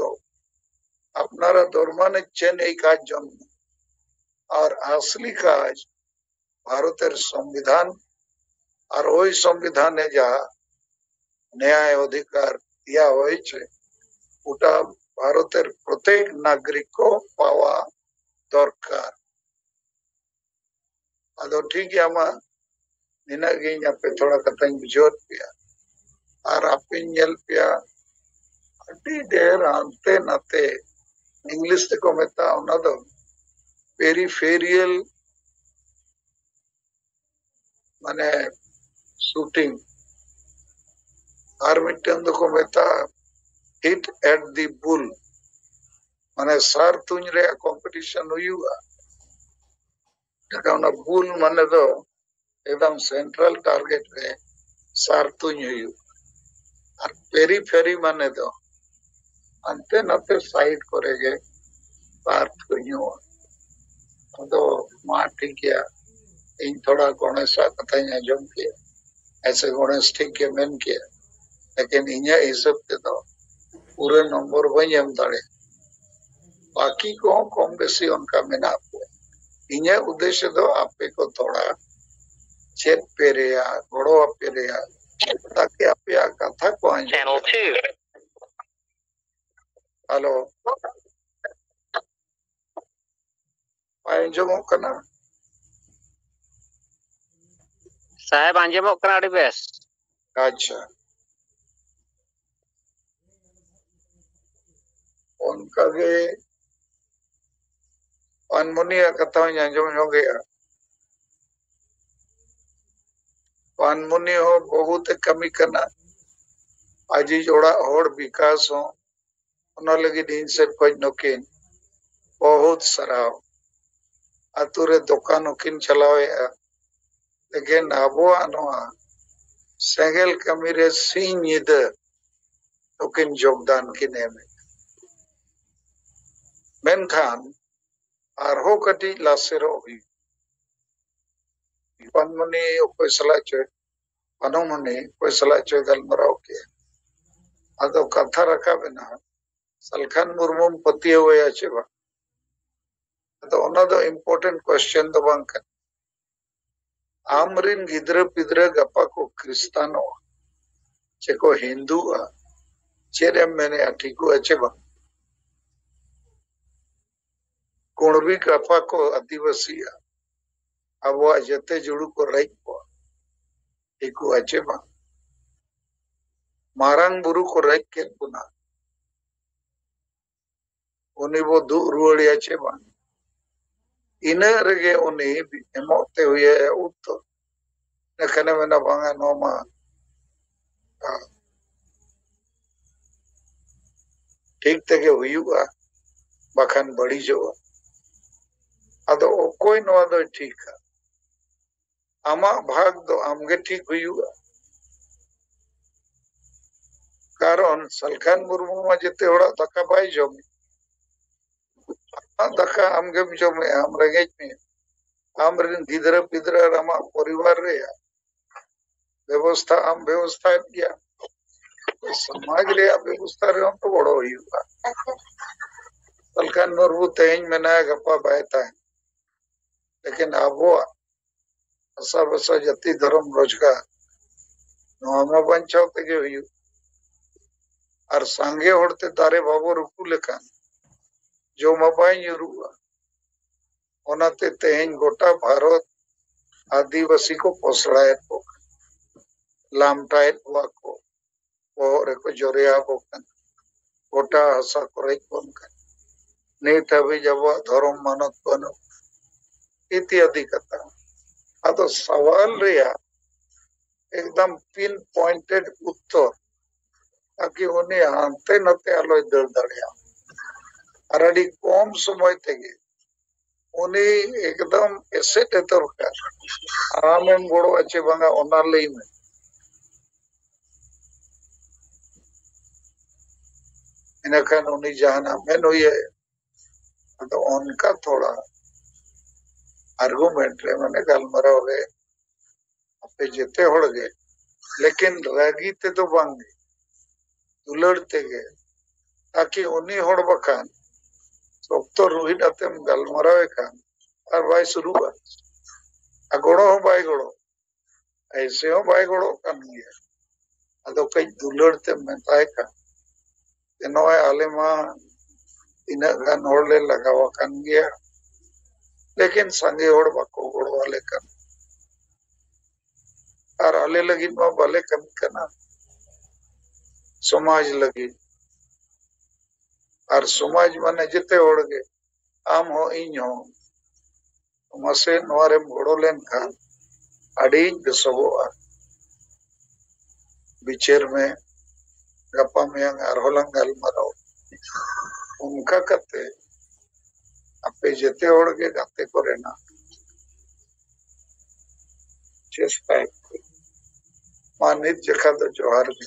আপনারা দরমা নিচ্ছেন এই কাজ জন্য, আর আসলি কাজ ভারতের সংবিধান আর ওই সংবিধানে যা ন্যায় অধিকার দেওয়া হয়েছে, ওটা ভারতের প্রত্যেক নাগরিককে পাওয়া দরকার। ᱟᱫᱚ ᱴᱷᱤᱠ ᱜᱮᱭᱟ, ᱢᱟ ᱱᱤᱱᱟᱹᱜ ᱜᱮ ᱤᱧ ᱟᱯᱮ ᱛᱷᱚᱲᱟ ᱠᱟᱛᱷᱟᱧ ᱵᱩᱡᱷᱟᱹᱣ ᱯᱮᱭᱟ᱾ ᱟᱨ ᱟᱯᱮᱧ ᱧᱮᱞ ᱯᱮᱭᱟ, ᱟᱹᱰᱤ ᱰᱷᱮᱨ ᱦᱟᱱᱛᱮ ᱱᱟᱛᱮ, ᱤᱝᱞᱤᱥ ᱛᱮᱠᱚ ᱢᱮᱛᱟᱜᱼᱟ ᱚᱱᱟ ᱫᱚ ᱯᱮᱨᱤᱯᱷᱮᱨᱤᱭᱟᱞ, ᱢᱟᱱᱮ ᱥᱩᱴᱤᱝ, ᱟᱨ ᱢᱤᱫᱴᱮᱱ ᱫᱚᱠᱚ ᱢᱮᱛᱟᱜᱼᱟ ᱦᱤᱴ ᱮᱴ ᱫᱤ ᱵᱩᱞ, ᱢᱟᱱᱮ ᱥᱟᱨ ᱛᱩᱧ ᱨᱮᱭᱟᱜ ᱠᱚᱢᱯᱤᱴᱤᱥᱚᱱ ᱦᱩᱭᱩᱜᱼᱟ᱾ ᱮᱱᱠᱷᱟᱱ ᱚᱱᱟ ᱵᱩᱞ ᱢᱟᱱᱮ ᱫᱚ ᱮᱠᱫᱚᱢ ᱥᱮᱱᱴᱨᱟᱞ ᱴᱟᱨᱜᱮᱴ ᱨᱮ ᱥᱟᱨ ᱛᱩᱧ ᱦᱩᱭᱩᱜᱼᱟ᱾ ᱟᱨ ᱯᱮᱨᱤᱯᱷᱮᱨᱤ ᱢᱟᱱᱮ ᱫᱚ ᱦᱟᱱᱛᱮ ᱱᱟᱛᱮ ᱥᱟᱭᱤᱰ ᱠᱚᱨᱮ ᱜᱮ ᱥᱟᱨ ᱛᱩᱧᱚᱜᱼᱟ᱾ ᱟᱫᱚ ᱢᱟ ᱴᱷᱤᱠ ᱜᱮᱭᱟ, ᱤᱧ ᱛᱷᱚᱲᱟ ᱜᱚᱬᱮᱥᱟᱜ ᱠᱟᱛᱷᱟᱧ ᱟᱸᱡᱚᱢ ᱠᱮᱫᱼᱟ, ᱦᱮᱸ ᱥᱮ ᱜᱚᱬᱮᱥ ᱴᱷᱤᱠ ᱜᱮ ᱢᱮᱱ ᱠᱮᱫᱼᱟ, ᱞᱮᱠᱤᱱ ᱤᱧᱟᱹᱜ ᱦᱤᱥᱟᱹᱵ ᱛᱮᱫᱚ ᱯᱩᱨᱟᱹ ᱱᱚᱢᱵᱚᱨ ᱵᱟᱹᱧ ᱮᱢ ᱫᱟᱲᱮᱭᱟᱜᱼᱟ᱾ ᱵᱟᱹᱠᱤ ᱠᱚᱦᱚᱸ ᱠᱚᱢ ᱵᱮᱥᱤ ᱚᱱᱠᱟ ᱢᱮᱱᱟᱜ ᱠᱚᱣᱟ᱾ ᱤᱧᱟᱹᱜ ᱩᱫᱽᱫᱮᱥᱥᱚ ᱫᱚ ᱟᱯᱮ ᱠᱚ ᱛᱷᱚᱲᱟ ᱪᱮᱫ ᱯᱮ ᱨᱮᱭᱟᱜ, ᱜᱚᱲᱚ ᱟᱯᱮ ᱨᱮᱭᱟᱜ, ᱛᱟᱠᱤ ᱟᱯᱮᱭᱟᱜ ᱠᱟᱛᱷᱟ ᱠᱚ ᱟᱸᱡᱚᱢ᱾ Channel two. ᱦᱮᱞᱳ, ᱵᱟᱭ ᱟᱸᱡᱚᱢᱚᱜ ᱠᱟᱱᱟ? ᱥᱟᱦᱮᱵ, ᱟᱸᱡᱚᱢᱚᱜ ᱠᱟᱱᱟ ᱟᱹᱰᱤ ᱵᱮᱥ᱾ ᱟᱪᱪᱷᱟ, ᱚᱱᱠᱟᱜᱮ ᱯᱟᱱᱢᱩᱱᱤᱭᱟᱜ ᱠᱟᱛᱷᱟ ᱦᱚᱧ ᱟᱸᱡᱚᱢ ᱧᱚᱜᱮᱜᱼᱟ᱾ ᱯᱟᱱᱢᱩᱱᱤ ᱦᱚᱸ ᱵᱚᱦᱩᱛ ᱮ ᱠᱟᱹᱢᱤ ᱠᱟᱱᱟ, ᱟᱡᱤᱡ ᱚᱲᱟᱜ ᱦᱚᱲ ᱵᱤᱠᱟᱥ ᱦᱚᱸ, ᱚᱱᱟ ᱞᱟᱹᱜᱤᱫ ᱤᱧ ᱥᱮᱫ ᱠᱷᱚᱱ ᱱᱩᱠᱤᱱ ᱵᱚᱦᱩᱛ ᱥᱟᱨᱦᱟᱣ᱾ ᱟᱛᱳ ᱨᱮ ᱫᱚᱠᱟᱱ ᱦᱚᱸᱠᱤᱱ ᱪᱟᱞᱟᱣᱮᱫᱼᱟ, ᱞᱮᱠᱤᱱ ᱟᱵᱚᱣᱟᱜ ᱱᱚᱣᱟ ᱥᱮᱸᱜᱮᱞ ᱠᱟᱹᱢᱤ ᱨᱮ ᱥᱤᱧ ᱧᱤᱫᱟᱹ ᱱᱩᱠᱤᱱ ᱡᱳᱜᱽᱫᱟᱱ ᱠᱤᱱ ᱮᱢᱮᱫ᱾ ᱢᱮᱱᱠᱷᱟᱱ ᱟᱨᱦᱚᱸ ᱠᱟᱹᱴᱤᱡ ᱞᱟᱥᱮᱨᱚᱜ ᱦᱩᱭᱩᱜ᱾ ᱯᱟᱱᱢᱩᱱᱤ ᱚᱠᱚᱭ ᱥᱟᱞᱟᱜ ᱪᱚᱭ, ᱯᱟᱱᱚᱢᱩᱱᱤ ᱚᱠᱚᱭ ᱥᱟᱞᱟᱜ ᱪᱚᱭ ᱜᱟᱞᱢᱟᱨᱟᱣ ᱠᱮᱫ᱾ ᱟᱫᱚ ᱠᱟᱛᱷᱟ ᱨᱟᱠᱟᱵ ᱮᱱᱟ, ᱥᱟᱞᱠᱷᱟᱱ ᱢᱩᱨᱢᱩᱢ ᱯᱟᱹᱛᱭᱟᱹᱣ ᱟᱭᱟ ᱪᱮ ᱵᱟᱝ? ᱟᱫᱚ ᱚᱱᱟ ᱫᱚ important question ᱫᱚ ᱵᱟᱝ ᱠᱟᱱᱟ᱾ ᱟᱢ ᱨᱤᱱ ᱜᱤᱫᱽᱨᱟᱹ ᱯᱤᱫᱽᱨᱟᱹ ᱜᱟᱯᱟ ᱠᱚ ᱠᱷᱨᱤᱥᱴᱟᱱᱚᱜᱼᱟ, ᱪᱮ ᱠᱚ ᱦᱤᱱᱫᱩᱜᱼᱟ, ᱪᱮᱫ ᱮᱢ ᱢᱮᱱᱮᱜᱼᱟ, ᱴᱷᱤᱠᱚᱜᱼᱟ ᱪᱮ ᱵᱟᱝ? ᱠᱩᱬᱵᱤ ᱜᱟᱯᱟ ᱠᱚ ᱟᱹᱫᱤᱵᱟᱹᱥᱤᱜᱼᱟ, ᱟᱵᱚᱣᱟᱜ ᱡᱮᱛᱮ ᱡᱩᱲᱩ ᱠᱚ ᱨᱮᱡ ᱠᱚᱣᱟ, ᱴᱷᱤᱠᱚᱜᱼᱟ ᱪᱮ ᱵᱟᱝ? ᱢᱟᱨᱟᱝ ᱵᱩᱨᱩ ᱠᱚ ᱨᱮᱡ ᱠᱮᱫ ᱵᱚᱱᱟ, ᱩᱱᱤ ᱵᱚ ᱫᱩᱜ ᱨᱩᱣᱟᱹᱲᱮᱭᱟ ᱪᱮ ᱵᱟᱝ? ᱤᱱᱟᱹᱜ ᱨᱮᱜᱮ ᱩᱱᱤ ᱮᱢᱚᱜ ᱛᱮ ᱦᱩᱭᱟᱭᱟ ᱩᱛᱛᱚᱨ᱾ ᱮᱱᱠᱷᱟᱱᱮ ᱢᱮᱱᱟ, "ᱵᱟᱝᱟ, ᱱᱚᱣᱟ ᱢᱟ ᱴᱷᱤᱠ ᱛᱮᱜᱮ ᱦᱩᱭᱩᱜᱼᱟ, ᱵᱟᱠᱷᱟᱱ ᱵᱟᱹᱲᱤᱡᱚᱜᱼᱟ᱾" ᱟᱫᱚ ᱚᱠᱚᱭ ᱱᱚᱣᱟ ᱫᱚᱭ ᱴᱷᱤᱠᱟ? ᱟᱢᱟᱜ ᱵᱷᱟᱜᱽ ᱫᱚ ᱟᱢᱜᱮ ᱴᱷᱤᱠ ᱦᱩᱭᱩᱜᱼᱟ᱾ ᱠᱟᱨᱚᱱ ᱥᱟᱞᱠᱷᱟᱱ ᱢᱩᱨᱢᱩ ᱢᱟ ᱡᱮᱛᱮ ᱦᱚᱲᱟᱜ ᱫᱟᱠᱟ ᱵᱟᱭ ᱡᱚᱢᱮᱫ᱾ ᱟᱢᱟᱜ ᱫᱟᱠᱟ ᱟᱢᱜᱮᱢ ᱡᱚᱢᱮᱫᱼᱟ, ᱟᱢ ᱨᱮᱸᱜᱮᱡ ᱢᱮᱭᱟ᱾ ᱟᱢ ᱨᱮᱱ ᱜᱤᱫᱽᱨᱟᱹ ᱯᱤᱫᱽᱨᱟᱹ ᱟᱨ ᱟᱢᱟᱜ ᱯᱚᱨᱤᱵᱟᱨ ᱨᱮᱭᱟᱜ ᱵᱮᱵᱚᱥᱛᱷᱟ ᱟᱢ ᱵᱮᱵᱚᱥᱛᱷᱟᱭᱮᱫ ᱜᱮᱭᱟ᱾ ᱥᱚᱢᱟᱡᱽ ᱨᱮᱭᱟᱜ ᱵᱮᱵᱚᱥᱛᱷᱟ ᱨᱮᱦᱚᱸ ᱛᱚ ᱜᱚᱲᱚ ᱦᱩᱭᱩᱜᱼᱟ᱾ ᱥᱟᱞᱠᱷᱟᱱ ᱢᱩᱨᱢᱩ ᱛᱮᱦᱮᱧ ᱢᱮᱱᱟᱭᱟ, ᱜᱟᱯᱟ ᱵᱟᱭ ᱛᱟᱦᱮᱱ᱾ ᱞᱮᱠᱤᱱ ᱟᱵᱚᱣᱟᱜ ᱵᱷᱟᱥᱟ ᱵᱷᱟᱥᱟ, ᱡᱟᱹᱛᱤ, ᱫᱷᱚᱨᱚᱢ, ᱨᱳᱡᱽᱜᱟᱨ, ᱱᱚᱣᱟ ᱢᱟ ᱵᱟᱧᱪᱟᱣ ᱛᱮᱜᱮ ᱦᱩᱭᱩᱜ᱾ ᱟᱨ ᱥᱟᱸᱜᱮ ᱦᱚᱲᱛᱮ ᱫᱟᱨᱮ ᱵᱟᱵᱚ ᱨᱩᱠᱩ ᱞᱮᱠᱷᱟᱱ ᱡᱚ ᱢᱟ ᱵᱟᱭ ᱧᱩᱨᱩᱜᱼᱟ᱾ ᱚᱱᱟᱛᱮ ᱛᱮᱦᱮᱧ ᱜᱚᱴᱟ ᱵᱷᱟᱨᱚᱛ ᱟᱹᱫᱤᱵᱟᱹᱥᱤ ᱠᱚ ᱯᱚᱥᱲᱟᱭᱮᱫ ᱠᱚ ᱠᱟᱱᱟ, ᱞᱟᱢᱴᱟᱭᱮᱫ ᱠᱚᱣᱟ ᱠᱚ, ᱵᱚᱦᱚᱜ ᱨᱮᱠᱚ ᱡᱚᱨᱮᱭᱟ ᱟᱵᱚ ᱠᱟᱱᱟ, ᱜᱚᱴᱟ ᱦᱟᱥᱟ ᱠᱚ ᱨᱮᱡ ᱵᱚᱱ ᱠᱟᱱᱟ᱾ ᱱᱤᱛ ᱦᱟᱹᱵᱤᱡ ᱟᱵᱚᱣᱟᱜ ᱫᱷᱚᱨᱚᱢ ᱢᱟᱱᱚᱛ ᱵᱟᱹᱱᱩᱜ, ᱤᱛᱭᱟᱫᱤ ᱠᱟᱛᱷᱟ᱾ ᱟᱫᱚ ᱥᱟᱣᱟᱞ ᱨᱮᱭᱟᱜ ᱮᱠᱫᱚᱢ ᱯᱤᱱ ᱯᱚᱭᱮᱱᱴᱮᱰ ᱩᱛᱛᱚᱨ, ᱛᱟᱠᱤ ᱩᱱᱤ ᱦᱟᱱᱛᱮ ᱱᱟᱛᱮ ᱟᱞᱚᱭ ᱫᱟᱹᱲ ᱫᱟᱲᱮᱭᱟᱜ᱾ ᱟᱨ ᱟᱹᱰᱤ ᱠᱚᱢ ᱥᱚᱢᱚᱭ ᱛᱮᱜᱮ ᱩᱱᱤ ᱮᱠᱫᱚᱢ ᱮᱥᱮᱫ ᱮ ᱫᱚᱨᱠᱟᱨ᱾ ᱟᱢᱮᱢ ᱜᱚᱲᱚᱜᱼᱟ ᱪᱮ ᱵᱟᱝᱟ, ᱚᱱᱟ ᱞᱟᱹᱭ ᱢᱮ᱾ ᱤᱱᱟᱹᱠᱷᱟᱱ ᱩᱱᱤ ᱡᱟᱦᱟᱱᱟᱜ ᱢᱮᱱ ᱦᱩᱭᱟᱭᱟ᱾ ᱟᱫᱚ ᱚᱱᱠᱟ ᱛᱷᱚᱲᱟ argument ᱨᱮ, ᱢᱟᱱᱮ ᱜᱟᱞᱢᱟᱨᱟᱣ ᱨᱮ, ᱟᱯᱮ ᱡᱮᱛᱮ ᱦᱚᱲ ᱜᱮ, ᱞᱮᱠᱤᱱ ᱨᱟᱹᱜᱤ ᱛᱮᱫᱚ ᱵᱟᱝ ᱜᱮ, ᱫᱩᱞᱟᱹᱲ ᱛᱮᱜᱮ, ᱛᱟᱠᱤ ᱩᱱᱤ ᱦᱚᱲ ᱵᱟᱠᱷᱟᱱ ᱥᱚᱠᱛᱚ ᱨᱩᱦᱤᱫ ᱟᱛᱮᱢ ᱜᱟᱞᱢᱟᱨᱟᱣᱮ ᱠᱷᱟᱱ ᱟᱨ ᱵᱟᱭ ᱥᱩᱨᱩᱜᱼᱟ, ᱟᱨ ᱜᱚᱲᱚ ᱦᱚᱸ ᱵᱟᱭ ᱜᱚᱲᱚ, ᱮᱭᱥᱮ ᱦᱚᱸ ᱵᱟᱭ ᱜᱚᱲᱚᱜ ᱠᱟᱱ ᱜᱮᱭᱟ᱾ ᱟᱫᱚ ᱠᱟᱹᱡ ᱫᱩᱞᱟᱹᱲ ᱛᱮᱢ ᱢᱮᱛᱟᱭ ᱠᱷᱟᱱ ᱡᱮ, "ᱱᱚᱜᱼᱚᱭ ᱟᱞᱮ ᱢᱟ ᱛᱤᱱᱟᱹᱜ ᱜᱟᱱ ᱦᱚᱲ ᱞᱮ ᱞᱟᱜᱟᱣ ᱟᱠᱟᱱ ᱜᱮᱭᱟ, ᱞᱮᱠᱤᱱ ᱥᱟᱸᱜᱮ ᱦᱚᱲ ᱵᱟᱠᱚ ᱜᱚᱲᱚ ᱟᱞᱮ ᱠᱟᱱᱟ, ᱟᱨ ᱟᱞᱮ ᱞᱟᱹᱜᱤᱫ ᱢᱟ ᱵᱟᱞᱮ ᱠᱟᱹᱢᱤ ᱠᱟᱱᱟ, ᱥᱚᱢᱟᱡᱽ ᱞᱟᱹᱜᱤᱫ, ᱟᱨ ᱥᱚᱢᱟᱡᱽ ᱢᱟᱱᱮ ᱡᱮᱛᱮ ᱦᱚᱲ ᱜᱮ, ᱟᱢ ᱦᱚᱸ ᱤᱧ ᱦᱚᱸ, ᱢᱟᱥᱮ ᱱᱚᱣᱟ ᱨᱮᱢ ᱜᱚᱲᱚ ᱞᱮᱱᱠᱷᱟᱱ ᱟᱹᱰᱤ ᱵᱮᱥᱚᱜᱚᱜᱼᱟ, ᱵᱤᱪᱟᱹᱨ ᱢᱮ, ᱜᱟᱯᱟ ᱢᱮᱭᱟᱝ ᱟᱨᱦᱚᱸ ᱞᱟᱝ ᱜᱟᱞᱢᱟᱨᱟᱣ", ᱚᱱᱠᱟ ᱠᱟᱛᱮ ᱟᱯᱮ ᱡᱮᱛᱮ ᱦᱚᱲ ᱜᱮ ᱜᱟᱛᱮ ᱠᱚᱨᱮᱱᱟᱜ ᱪᱮᱥᱴᱟᱭ ᱯᱮ᱾ ᱢᱟ ᱱᱤᱛ ᱡᱚᱠᱷᱟ ᱫᱚ ᱡᱚᱦᱟᱨ ᱜᱮ᱾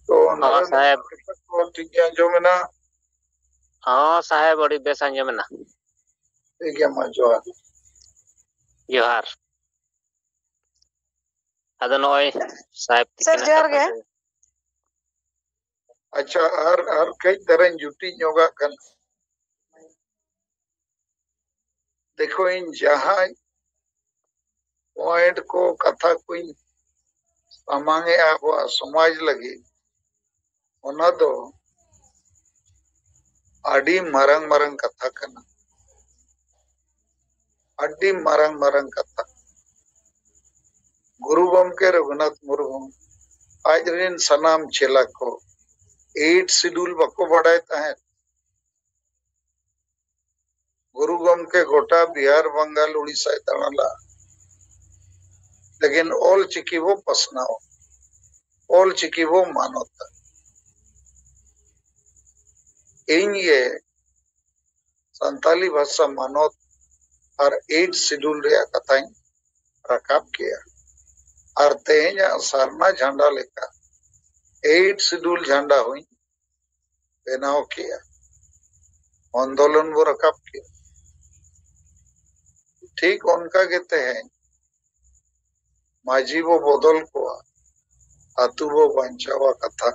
ᱛᱚ ᱦᱚᱸ ᱱᱟᱨᱟᱭᱚᱱ ᱥᱟᱦᱮᱵ᱾ ᱠᱟᱛᱷᱟ ᱠᱚ ᱴᱷᱤᱠ ᱜᱮ ᱟᱸᱡᱚᱢ ᱮᱱᱟ? ᱦᱚᱸ ᱥᱟᱦᱮᱵ, ᱟᱹᱰᱤ ᱵᱮᱥ ᱟᱸᱡᱚᱢ ᱮᱱᱟ᱾ ᱴᱷᱤᱠ ᱜᱮᱭᱟ, ᱢᱟ ᱡᱚᱦᱟᱨ᱾ ᱡᱚᱦᱟᱨ᱾ ᱟᱫᱚ ᱱᱚᱜᱼᱚᱭ ᱥᱟᱦᱮᱵ ᱥᱟᱨ, ᱛᱤᱠᱤᱱ ᱡᱚᱦᱟᱨ ᱠᱟᱛᱷᱟ ᱜᱮ᱾ ᱜᱮ᱾ ᱟᱪᱪᱷᱟ, ᱟᱨ, ᱟᱨ ᱠᱟᱹᱡ ᱫᱷᱟᱨᱟᱧ ᱡᱩᱴᱤᱡ ᱧᱚᱜᱟᱜ ᱠᱟᱱᱟ᱾ ᱫᱮᱠᱷᱚ, ᱤᱧ ᱡᱟᱦᱟᱸᱭ point ᱠᱚ, ᱠᱟᱛᱷᱟ ᱠᱚᱧ ᱥᱟᱢᱟᱝ ᱮᱜᱼᱟ ᱟᱵᱚᱣᱟᱜ ᱥᱚᱢᱟᱡᱽ ᱞᱟᱹᱜᱤᱫ, ᱚᱱᱟ ᱫᱚ ᱟᱹᱰᱤ ᱢᱟᱨᱟᱝ ᱢᱟᱨᱟᱝ ᱠᱟᱛᱷᱟ ᱠᱟᱱᱟ, ᱟᱹᱰᱤ ᱢᱟᱨᱟᱝ ᱢᱟᱨᱟᱝ ᱠᱟᱛᱷᱟ᱾ ᱜᱩᱨᱩ ᱜᱚᱢᱠᱮ ᱨᱚᱜᱷᱩᱱᱟᱛᱷ ᱢᱩᱨᱢᱩ ᱟᱡ ᱨᱮᱱ ᱥᱟᱱᱟᱢ ᱪᱮᱞᱟ ᱠᱚ eighth schedule ᱵᱟᱠᱚ ᱵᱟᱰᱟᱭ ᱛᱟᱦᱮᱸᱫ᱾ ᱜᱩᱨᱩ ᱜᱚᱢᱠᱮ ᱜᱚᱴᱟ ᱵᱤᱦᱟᱨ, ᱵᱟᱝᱜᱟᱞ, ᱩᱲᱤᱥᱥᱟᱭ ᱫᱟᱬᱟ ᱞᱟᱜᱼᱟ᱾ ᱞᱮᱠᱤᱱ ᱚᱞ ᱪᱤᱠᱤ ᱵᱚ ᱯᱟᱥᱱᱟᱣᱟ, ᱚᱞ ᱪᱤᱠᱤ ᱵᱚ ᱢᱟᱱᱚᱛᱟ᱾ ᱤᱧ ᱜᱮ ᱥᱟᱱᱛᱟᱞᱤ ᱵᱷᱟᱥᱟ ᱢᱟᱱᱚᱛ ᱟᱨ eighth schedule ᱨᱮᱭᱟᱜ ᱠᱟᱛᱷᱟᱧ ᱨᱟᱠᱟᱵ ᱠᱮᱜᱼᱟ᱾ ᱟᱨ ᱛᱮᱦᱮᱧᱟᱜ ᱥᱟᱨᱱᱟ ᱡᱷᱟᱱᱰᱟ ᱞᱮᱠᱟ eighth schedule ᱡᱷᱟᱱᱰᱟ ᱦᱚᱸᱧ ᱵᱮᱱᱟᱣ ᱠᱮᱜᱼᱟ, ᱟᱱᱫᱳᱞᱚᱱ ᱵᱚ ᱨᱟᱠᱟᱵ ᱠᱮᱜᱼᱟ᱾ ᱴᱷᱤᱠ ᱚᱱᱠᱟ ᱜᱮ ᱛᱮᱦᱮᱧ ᱢᱟᱹᱡᱷᱤ ᱵᱚ ᱵᱚᱫᱚᱞ ᱠᱚᱣᱟ, ᱟᱹᱛᱩ ᱵᱚ ᱵᱟᱧᱪᱟᱣᱟ ᱠᱟᱛᱷᱟ,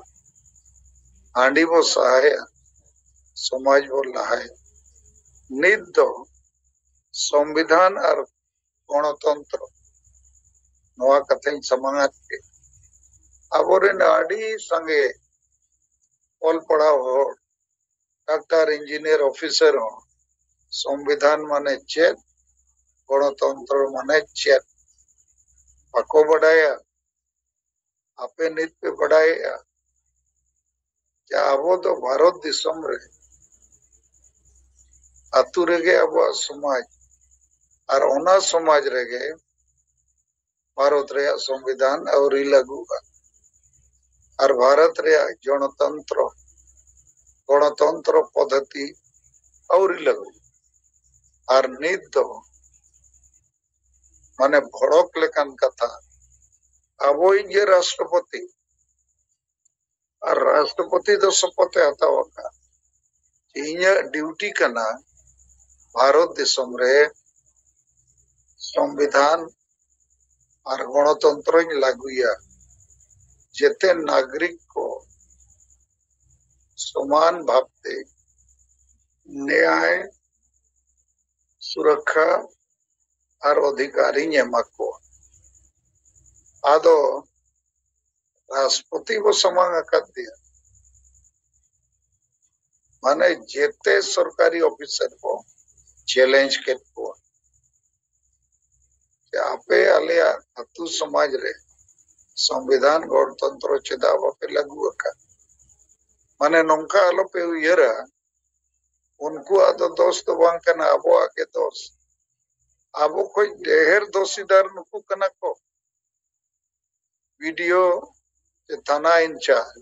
ᱦᱟᱺᱰᱤ ᱵᱚ ᱥᱟᱦᱟᱭᱟ, ᱥᱚᱢᱟᱡᱽ ᱵᱚ ᱞᱟᱦᱟᱭᱟ᱾ ᱱᱤᱛ ᱫᱚ ᱥᱚᱝᱵᱤᱫᱷᱟᱱ ᱟᱨ ᱜᱚᱬᱚᱛᱚᱱᱛᱨᱚ, ᱱᱚᱣᱟ ᱠᱟᱛᱷᱟᱧ ᱥᱟᱢᱟᱝ ᱟᱫ ᱠᱮᱫ᱾ ᱟᱵᱚᱨᱮᱱ ᱟᱹᱰᱤ ᱥᱟᱸᱜᱮ ᱚᱞ ᱯᱟᱲᱦᱟᱣ ᱦᱚᱲ, ᱰᱟᱠᱛᱟᱨ, ᱤᱧᱡᱤᱱᱤᱭᱟᱨ, ᱚᱯᱷᱤᱥᱟᱨ ᱦᱚᱸ ᱥᱚᱝᱵᱤᱫᱷᱟᱱ ᱢᱟᱱᱮ ᱪᱮᱫ, ᱜᱚᱬᱚᱛᱚᱱᱛᱨᱚ ᱢᱟᱱᱮ ᱪᱮᱫ ᱵᱟᱠᱚ ᱵᱟᱰᱟᱭᱟ᱾ ᱟᱯᱮ ᱱᱤᱛ ᱯᱮ ᱵᱟᱰᱟᱭᱮᱜᱼᱟ ᱡᱮ ᱟᱵᱚ ᱫᱚ ᱵᱷᱟᱨᱚᱛ ᱫᱤᱥᱚᱢ ᱨᱮ ᱟᱹᱛᱩ ᱨᱮᱜᱮ ᱟᱵᱚᱣᱟᱜ ᱥᱚᱢᱟᱡᱽ, ᱟᱨ ᱚᱱᱟ ᱥᱚᱢᱟᱡᱽ ᱨᱮᱜᱮ ᱵᱷᱟᱨᱚᱛ ᱨᱮᱭᱟᱜ ᱥᱚᱝᱵᱤᱫᱷᱟᱱ ᱟᱹᱣᱨᱤ ᱞᱟᱹᱜᱩᱜᱼᱟ, ᱟᱨ ᱵᱷᱟᱨᱚᱛ ᱨᱮᱭᱟᱜ ᱜᱚᱬᱚᱛᱚᱱᱛᱨᱚ, ᱜᱚᱬᱚᱛᱚᱱᱛᱨᱚ ᱯᱚᱫᱽᱫᱷᱚᱛᱤ ᱟᱹᱣᱨᱤ ᱞᱟᱹᱜᱩᱜᱼᱟ᱾ ᱟᱨ ᱱᱤᱛ ᱫᱚ ᱢᱟᱱᱮ ᱵᱷᱚᱲᱚᱠ ᱞᱮᱠᱟᱱ ᱠᱟᱛᱷᱟ, ᱟᱵᱚᱭᱤᱡ ᱜᱮ ᱨᱟᱥᱴᱨᱚᱯᱚᱛᱤ, ᱟᱨ ᱨᱟᱥᱴᱨᱚᱯᱚᱛᱤ ᱫᱚ ᱥᱚᱯᱚᱛ ᱮ ᱦᱟᱛᱟᱣ ᱟᱠᱟᱫ, ᱤᱧᱟᱹᱜ ᱰᱤᱭᱩᱴᱤ ᱠᱟᱱᱟ ᱵᱷᱟᱨᱚᱛ ᱫᱤᱥᱚᱢ ᱨᱮ ᱥᱚᱝᱵᱤᱫᱷᱟᱱ ᱟᱨ ᱜᱚᱬᱚᱛᱚᱱᱛᱨᱚᱧ ᱞᱟᱹᱜᱩᱭᱟ, ᱡᱮᱛᱮ ᱱᱟᱜᱚᱨᱤᱠ ᱠᱚ ᱥᱚᱢᱟᱱ ᱵᱷᱟᱵᱛᱮ ᱱᱮᱭᱟᱭ, ᱥᱩᱨᱚᱠᱠᱷᱟ ᱟᱨ ᱚᱫᱷᱤᱠᱟᱨᱤᱧ ᱮᱢᱟ ᱠᱚᱣᱟ᱾ ᱟᱫᱚ ᱨᱟᱥᱴᱨᱚᱯᱚᱛᱤ ᱵᱚ ᱥᱟᱢᱟᱝ ᱟᱠᱟᱫᱮᱭᱟ, ᱢᱟᱱᱮ ᱡᱮᱛᱮ ᱥᱚᱨᱠᱟᱨᱤ ᱚᱯᱷᱤᱥᱟᱨ ᱠᱚ ᱪᱮᱞᱮᱧᱡᱽ ᱠᱮᱫ ᱠᱚᱣᱟ ᱡᱮ ᱟᱯᱮ ᱟᱞᱮᱭᱟᱜ ᱟᱹᱛᱩ ᱥᱚᱢᱟᱡᱽ ᱨᱮ ᱥᱚᱝᱵᱤᱫᱷᱟᱱ ᱜᱚᱬᱚᱛᱚᱱᱛᱨᱚ ᱪᱮᱫᱟᱜ ᱵᱟᱯᱮ ᱞᱟᱹᱜᱩ ᱟᱠᱟᱫ? ᱢᱟᱱᱮ ᱱᱚᱝᱠᱟ ᱟᱞᱚᱯᱮ ᱩᱭᱦᱟᱹᱨᱟ, ᱩᱱᱠᱩᱣᱟᱜ ᱫᱚ ᱫᱚᱥ ᱫᱚ ᱵᱟᱝ ᱠᱟᱱᱟ, ᱟᱵᱚᱣᱟᱜ ᱜᱮ ᱫᱚᱥ᱾ ᱟᱵᱚ ᱠᱷᱚᱡ ᱰᱷᱮᱨ ᱫᱚᱥᱤᱫᱟᱨ ᱱᱩᱠᱩ ᱠᱟᱱᱟ ᱠᱚ᱾ ᱵᱤ ᱰᱤ ᱳ ᱥᱮ ᱛᱷᱟᱱᱟ ᱤᱱᱪᱟᱨᱡᱽ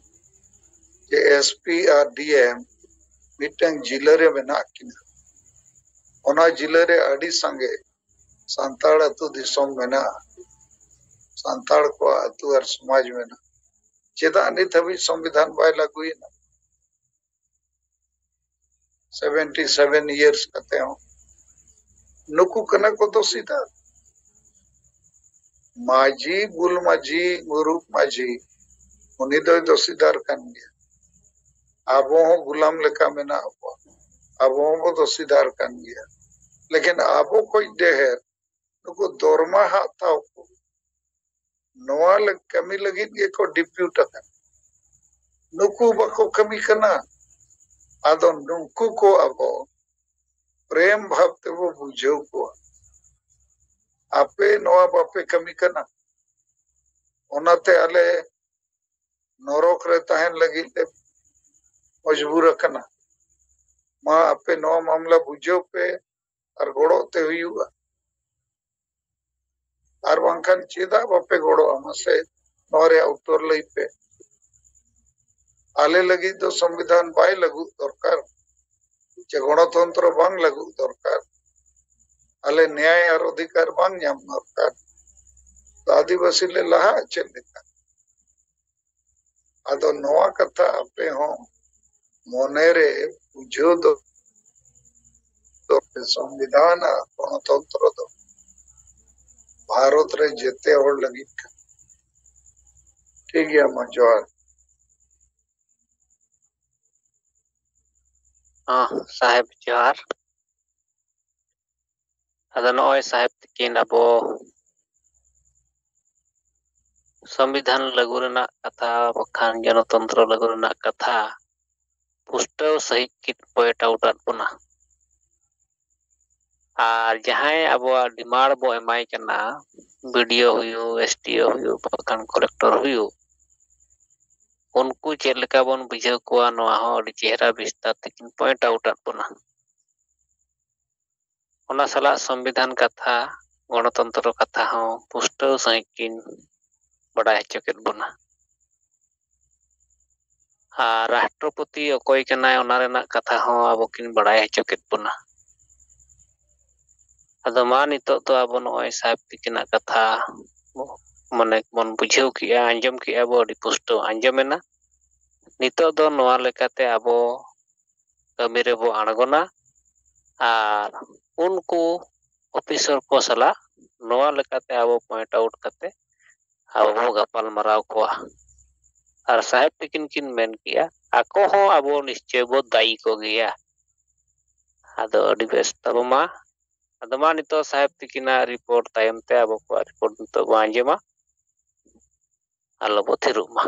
ᱥᱮ ᱮᱥ ᱯᱤ ᱟᱨ ᱰᱤ ᱮᱢ ᱢᱤᱫᱴᱟᱝ ᱡᱤᱞᱟᱹ ᱨᱮ ᱢᱮᱱᱟᱜ ᱠᱤᱱᱟ᱾ ᱚᱱᱟ ᱡᱤᱞᱟᱹ ᱨᱮ ᱟᱹᱰᱤ ᱥᱟᱸᱜᱮ ᱥᱟᱱᱛᱟᱲ ᱟᱹᱛᱩ ᱫᱤᱥᱚᱢ ᱢᱮᱱᱟᱜᱼᱟ, ᱥᱟᱱᱛᱟᱲ ᱠᱚᱣᱟᱜ ᱟᱹᱛᱩ ᱟᱨ ᱥᱚᱢᱟᱡᱽ ᱢᱮᱱᱟᱜᱼᱟ᱾ ᱪᱮᱫᱟᱜ ᱱᱤᱛ ᱦᱟᱹᱵᱤᱡ ᱥᱚᱝᱵᱤᱫᱷᱟᱱ ᱵᱟᱭ ᱞᱟᱹᱜᱩᱭᱮᱱᱟ? seventy seven years ᱠᱟᱛᱮ ᱦᱚᱸ᱾ ᱱᱩᱠᱩ ᱠᱟᱱᱟ ᱠᱚ ᱫᱚᱥᱤᱫᱟᱨ᱾ ᱢᱟᱹᱡᱷᱤ, ᱜᱩᱞ ᱢᱟᱹᱡᱷᱤ, ᱢᱩᱨᱩᱠ ᱢᱟᱹᱡᱷᱤ, ᱩᱱᱤ ᱫᱚᱭ ᱫᱚᱥᱤᱫᱟᱨ ᱠᱟᱱ ᱜᱮᱭᱟ᱾ ᱟᱵᱚ ᱦᱚᱸ ᱜᱩᱞᱟᱢ ᱞᱮᱠᱟ ᱢᱮᱱᱟᱜ ᱵᱚᱱᱟ, ᱟᱵᱚ ᱦᱚᱸᱵᱚ ᱫᱚᱥᱤᱫᱟᱨ ᱠᱟᱱ ᱜᱮᱭᱟ᱾ ᱞᱮᱠᱤᱱ ᱟᱵᱚ ᱠᱷᱚᱡ ᱰᱷᱮᱨ ᱱᱩᱠᱩ ᱫᱚᱨᱢᱟ ᱦᱟᱛᱟᱣ ᱠᱚ ᱱᱚᱣᱟ ᱞᱟᱹᱜ-, ᱠᱟᱹᱢᱤ ᱞᱟᱹᱜᱤᱫ ᱜᱮᱠᱚ ᱰᱤᱯᱤᱭᱩᱴ ᱟᱠᱟᱱᱟ᱾ ᱱᱩᱠᱩ ᱵᱟᱠᱚ ᱠᱟᱹᱢᱤ ᱠᱟᱱᱟ᱾ ᱟᱫᱚ ᱱᱩᱠᱩ ᱠᱚ ᱟᱵᱚ ᱯᱨᱮᱢ ᱵᱷᱟᱵ ᱛᱮᱵᱚ ᱵᱩᱡᱷᱟᱹᱣ ᱠᱚᱣᱟ, ᱟᱯᱮ ᱱᱚᱣᱟ ᱵᱟᱯᱮ ᱠᱟᱹᱢᱤ ᱠᱟᱱᱟ, ᱚᱱᱟᱛᱮ ᱟᱞᱮ ᱱᱚᱨᱚᱠ ᱨᱮ ᱛᱟᱦᱮᱱ ᱞᱟᱹᱜᱤᱫ ᱞᱮ ᱢᱚᱡᱵᱩᱨ ᱟᱠᱟᱱᱟ᱾ ᱢᱟ ᱟᱯᱮ ᱱᱚᱣᱟ ᱢᱟᱢᱞᱟ ᱵᱩᱡᱷᱟᱹᱣ ᱯᱮ ᱟᱨ ᱜᱚᱲᱚᱜ ᱛᱮ ᱦᱩᱭᱩᱜᱼᱟ᱾ ᱟᱨ ᱵᱟᱝᱠᱷᱟᱱ ᱪᱮᱫᱟᱜ ᱵᱟᱯᱮ ᱜᱚᱲᱚᱜᱼᱟ? ᱢᱟᱥᱮ ᱱᱚᱣᱟ ᱨᱮᱭᱟᱜ ᱩᱛᱛᱚᱨ ᱞᱟᱹᱭ ᱯᱮ᱾ ᱟᱞᱮ ᱞᱟᱹᱜᱤᱫ ᱫᱚ ᱥᱚᱝᱵᱤᱫᱷᱟᱱ ᱵᱟᱭ ᱞᱟᱹᱜᱩᱜ ᱫᱚᱨᱠᱟᱨ, ᱪᱮ ᱜᱚᱬᱚᱛᱚᱱᱛᱨᱚ ᱵᱟᱝ ᱞᱟᱹᱜᱩᱜ ᱫᱚᱨᱠᱟᱨ, ᱟᱞᱮ ᱱᱮᱭᱟᱭ ᱟᱨ ᱚᱫᱷᱤᱠᱟᱨ ᱵᱟᱝ ᱧᱟᱢ ᱫᱚᱨᱠᱟᱨ᱾ ᱛᱚ ᱟᱹᱫᱤᱵᱟᱹᱥᱤ ᱞᱮ ᱞᱟᱦᱟᱜ ᱪᱮᱫ ᱞᱮᱠᱟ? ᱟᱫᱚ ᱱᱚᱣᱟ ᱠᱟᱛᱷᱟ ᱟᱯᱮ ᱦᱚᱸ ᱢᱚᱱᱮ ᱨᱮ ᱵᱩᱡᱷᱟᱹᱣ ᱫᱚ, ᱫᱚ ᱥᱚᱝᱵᱤᱫᱷᱟᱱ ᱟᱨ ᱜᱚᱬᱚᱛᱚᱱᱛᱨᱚ ᱫᱚ ᱵᱷᱟᱨᱚᱛ ᱨᱮ ᱡᱮᱛᱮ ᱦᱚᱲ ᱞᱟᱹᱜᱤᱫ ᱠᱟᱱᱟ᱾ ᱴᱷᱤᱠ ᱜᱮᱭᱟ, ᱢᱟ ᱡᱚᱦᱟᱨ᱾ ᱦᱚᱸ, ᱥᱟᱦᱮᱵ ᱡᱚᱦᱟᱨ᱾ ᱟᱫᱚ ᱱᱚᱜᱼᱚᱭ ᱥᱟᱦᱮᱵ ᱛᱤᱠᱤᱱ ᱟᱵᱚ ᱥᱚᱝᱵᱤᱫᱷᱟᱱ ᱞᱟᱹᱜᱩ ᱨᱮᱱᱟᱜ ᱠᱟᱛᱷᱟ, ᱵᱟᱠᱷᱟᱱ ᱜᱚᱱᱚᱛᱚᱱᱛᱨᱚ ᱞᱟᱹᱜᱩ ᱨᱮᱱᱟᱜ ᱠᱟᱛᱷᱟ ᱯᱩᱥᱴᱟᱹᱣ ᱥᱟᱺᱦᱤᱡ ᱠᱤᱱ point out ᱟᱫ ᱵᱚᱱᱟ᱾ ᱟᱨ ᱡᱟᱦᱟᱸᱭ ᱟᱵᱚᱣᱟᱜ demand ᱵᱚ ᱮᱢᱟᱭ ᱠᱟᱱᱟ, B D O ᱦᱩᱭᱩᱜ, S D O ᱦᱩᱭᱩᱜ, ᱵᱟᱠᱷᱟᱱ collector ᱦᱩᱭᱩᱜ, ᱩᱱᱠᱩ ᱪᱮᱫ ᱞᱮᱠᱟ ᱵᱚᱱ ᱵᱩᱡᱷᱟᱹᱣ ᱠᱚᱣᱟ, ᱱᱚᱣᱟ ᱦᱚᱸ ᱟᱹᱰᱤ ᱪᱮᱦᱨᱟ ᱵᱤᱥᱛᱟᱨ ᱛᱮᱠᱤᱱ point out ᱟᱫ ᱵᱚᱱᱟ᱾ ᱚᱱᱟ ᱥᱟᱞᱟᱜ ᱥᱚᱝᱵᱤᱫᱷᱟᱱ ᱠᱟᱛᱷᱟ, ᱜᱚᱱᱚᱛᱚᱱᱛᱨᱚ ᱠᱟᱛᱷᱟ ᱦᱚᱸ ᱯᱩᱥᱴᱟᱹᱣ ᱥᱟᱺᱦᱤᱡ ᱠᱤᱱ ᱵᱟᱰᱟᱭ ᱦᱚᱪᱚ ᱠᱮᱫ ᱵᱚᱱᱟ᱾ ᱟᱨ ᱨᱟᱥᱴᱨᱚᱯᱚᱛᱤ ᱚᱠᱚᱭ ᱠᱟᱱᱟᱭ, ᱚᱱᱟ ᱨᱮᱱᱟᱜ ᱠᱟᱛᱷᱟ ᱦᱚᱸ ᱟᱵᱚ ᱠᱤᱱ ᱵᱟᱲᱟᱭ ᱦᱚᱪᱚ ᱠᱮᱫ ᱵᱚᱱᱟ᱾ ᱟᱫᱚ ᱢᱟ, ᱱᱤᱛᱚᱜ ᱫᱚ ᱟᱵᱚ ᱱᱚᱜᱼᱚᱭ ᱥᱟᱦᱮᱵ ᱛᱤᱠᱤᱱᱟᱜ ᱠᱟᱛᱷᱟ ᱢᱚᱱᱮ ᱵᱚᱱ ᱵᱩᱡᱷᱟᱹᱣ ᱠᱮᱜᱼᱟ, ᱟᱸᱡᱚᱢ ᱠᱮᱜᱼᱟ ᱵᱚ, ᱟᱹᱰᱤ ᱯᱩᱥᱴᱟᱹᱣ ᱟᱸᱡᱚᱢᱮᱱᱟ᱾ ᱱᱤᱛᱚᱜ ᱫᱚ ᱱᱚᱣᱟ ᱞᱮᱠᱟᱛᱮ ᱟᱵᱚ ᱠᱟᱹᱢᱤ ᱨᱮᱵᱚ ᱟᱬᱜᱚᱱᱟ ᱟᱨ ᱩᱱᱠᱩ ᱚᱯᱷᱤᱥᱟᱨ ᱠᱚ ᱥᱟᱞᱟᱜ ᱱᱚᱣᱟ ᱞᱮᱠᱟᱛᱮ ᱟᱵᱚ ᱯᱚᱭᱮᱱᱴ ᱟᱣᱩᱴ ᱠᱟᱛᱮ ᱟᱵᱚ ᱵᱚ ᱜᱟᱯᱟᱞ ᱢᱟᱨᱟᱣ ᱠᱚᱣᱟ᱾ ᱟᱨ ᱥᱟᱦᱮᱵᱽ ᱛᱤᱠᱤᱱ ᱠᱤᱱ ᱢᱮᱱ ᱠᱮᱜᱼᱟ, ᱟᱠᱚ ᱦᱚᱸ ᱟᱵᱚ ᱱᱤᱥᱪᱚᱭ ᱵᱚ ᱫᱟᱭᱤ ᱠᱚ ᱜᱮᱭᱟ᱾ ᱟᱫᱚ ᱟᱹᱰᱤ ᱵᱮᱥ ᱛᱟᱵᱚ ᱢᱟ᱾ ᱟᱫᱚ ᱢᱟ ᱱᱤᱛᱚᱜ ᱥᱟᱦᱮᱵᱽ ᱛᱤᱠᱤᱱᱟᱜ ᱨᱤᱯᱳᱨᱴ ᱛᱟᱭᱚᱢ ᱛᱮ ᱟᱵᱚ ᱠᱚᱣᱟᱜ ᱨᱤᱯᱳᱨᱴ ᱱᱤᱛᱚᱜ ᱵᱚ ᱟᱸᱡᱚᱢᱟ᱾ ᱟᱞᱚ ᱵᱚ ᱛᱷᱤᱨᱚᱜ ᱢᱟ᱾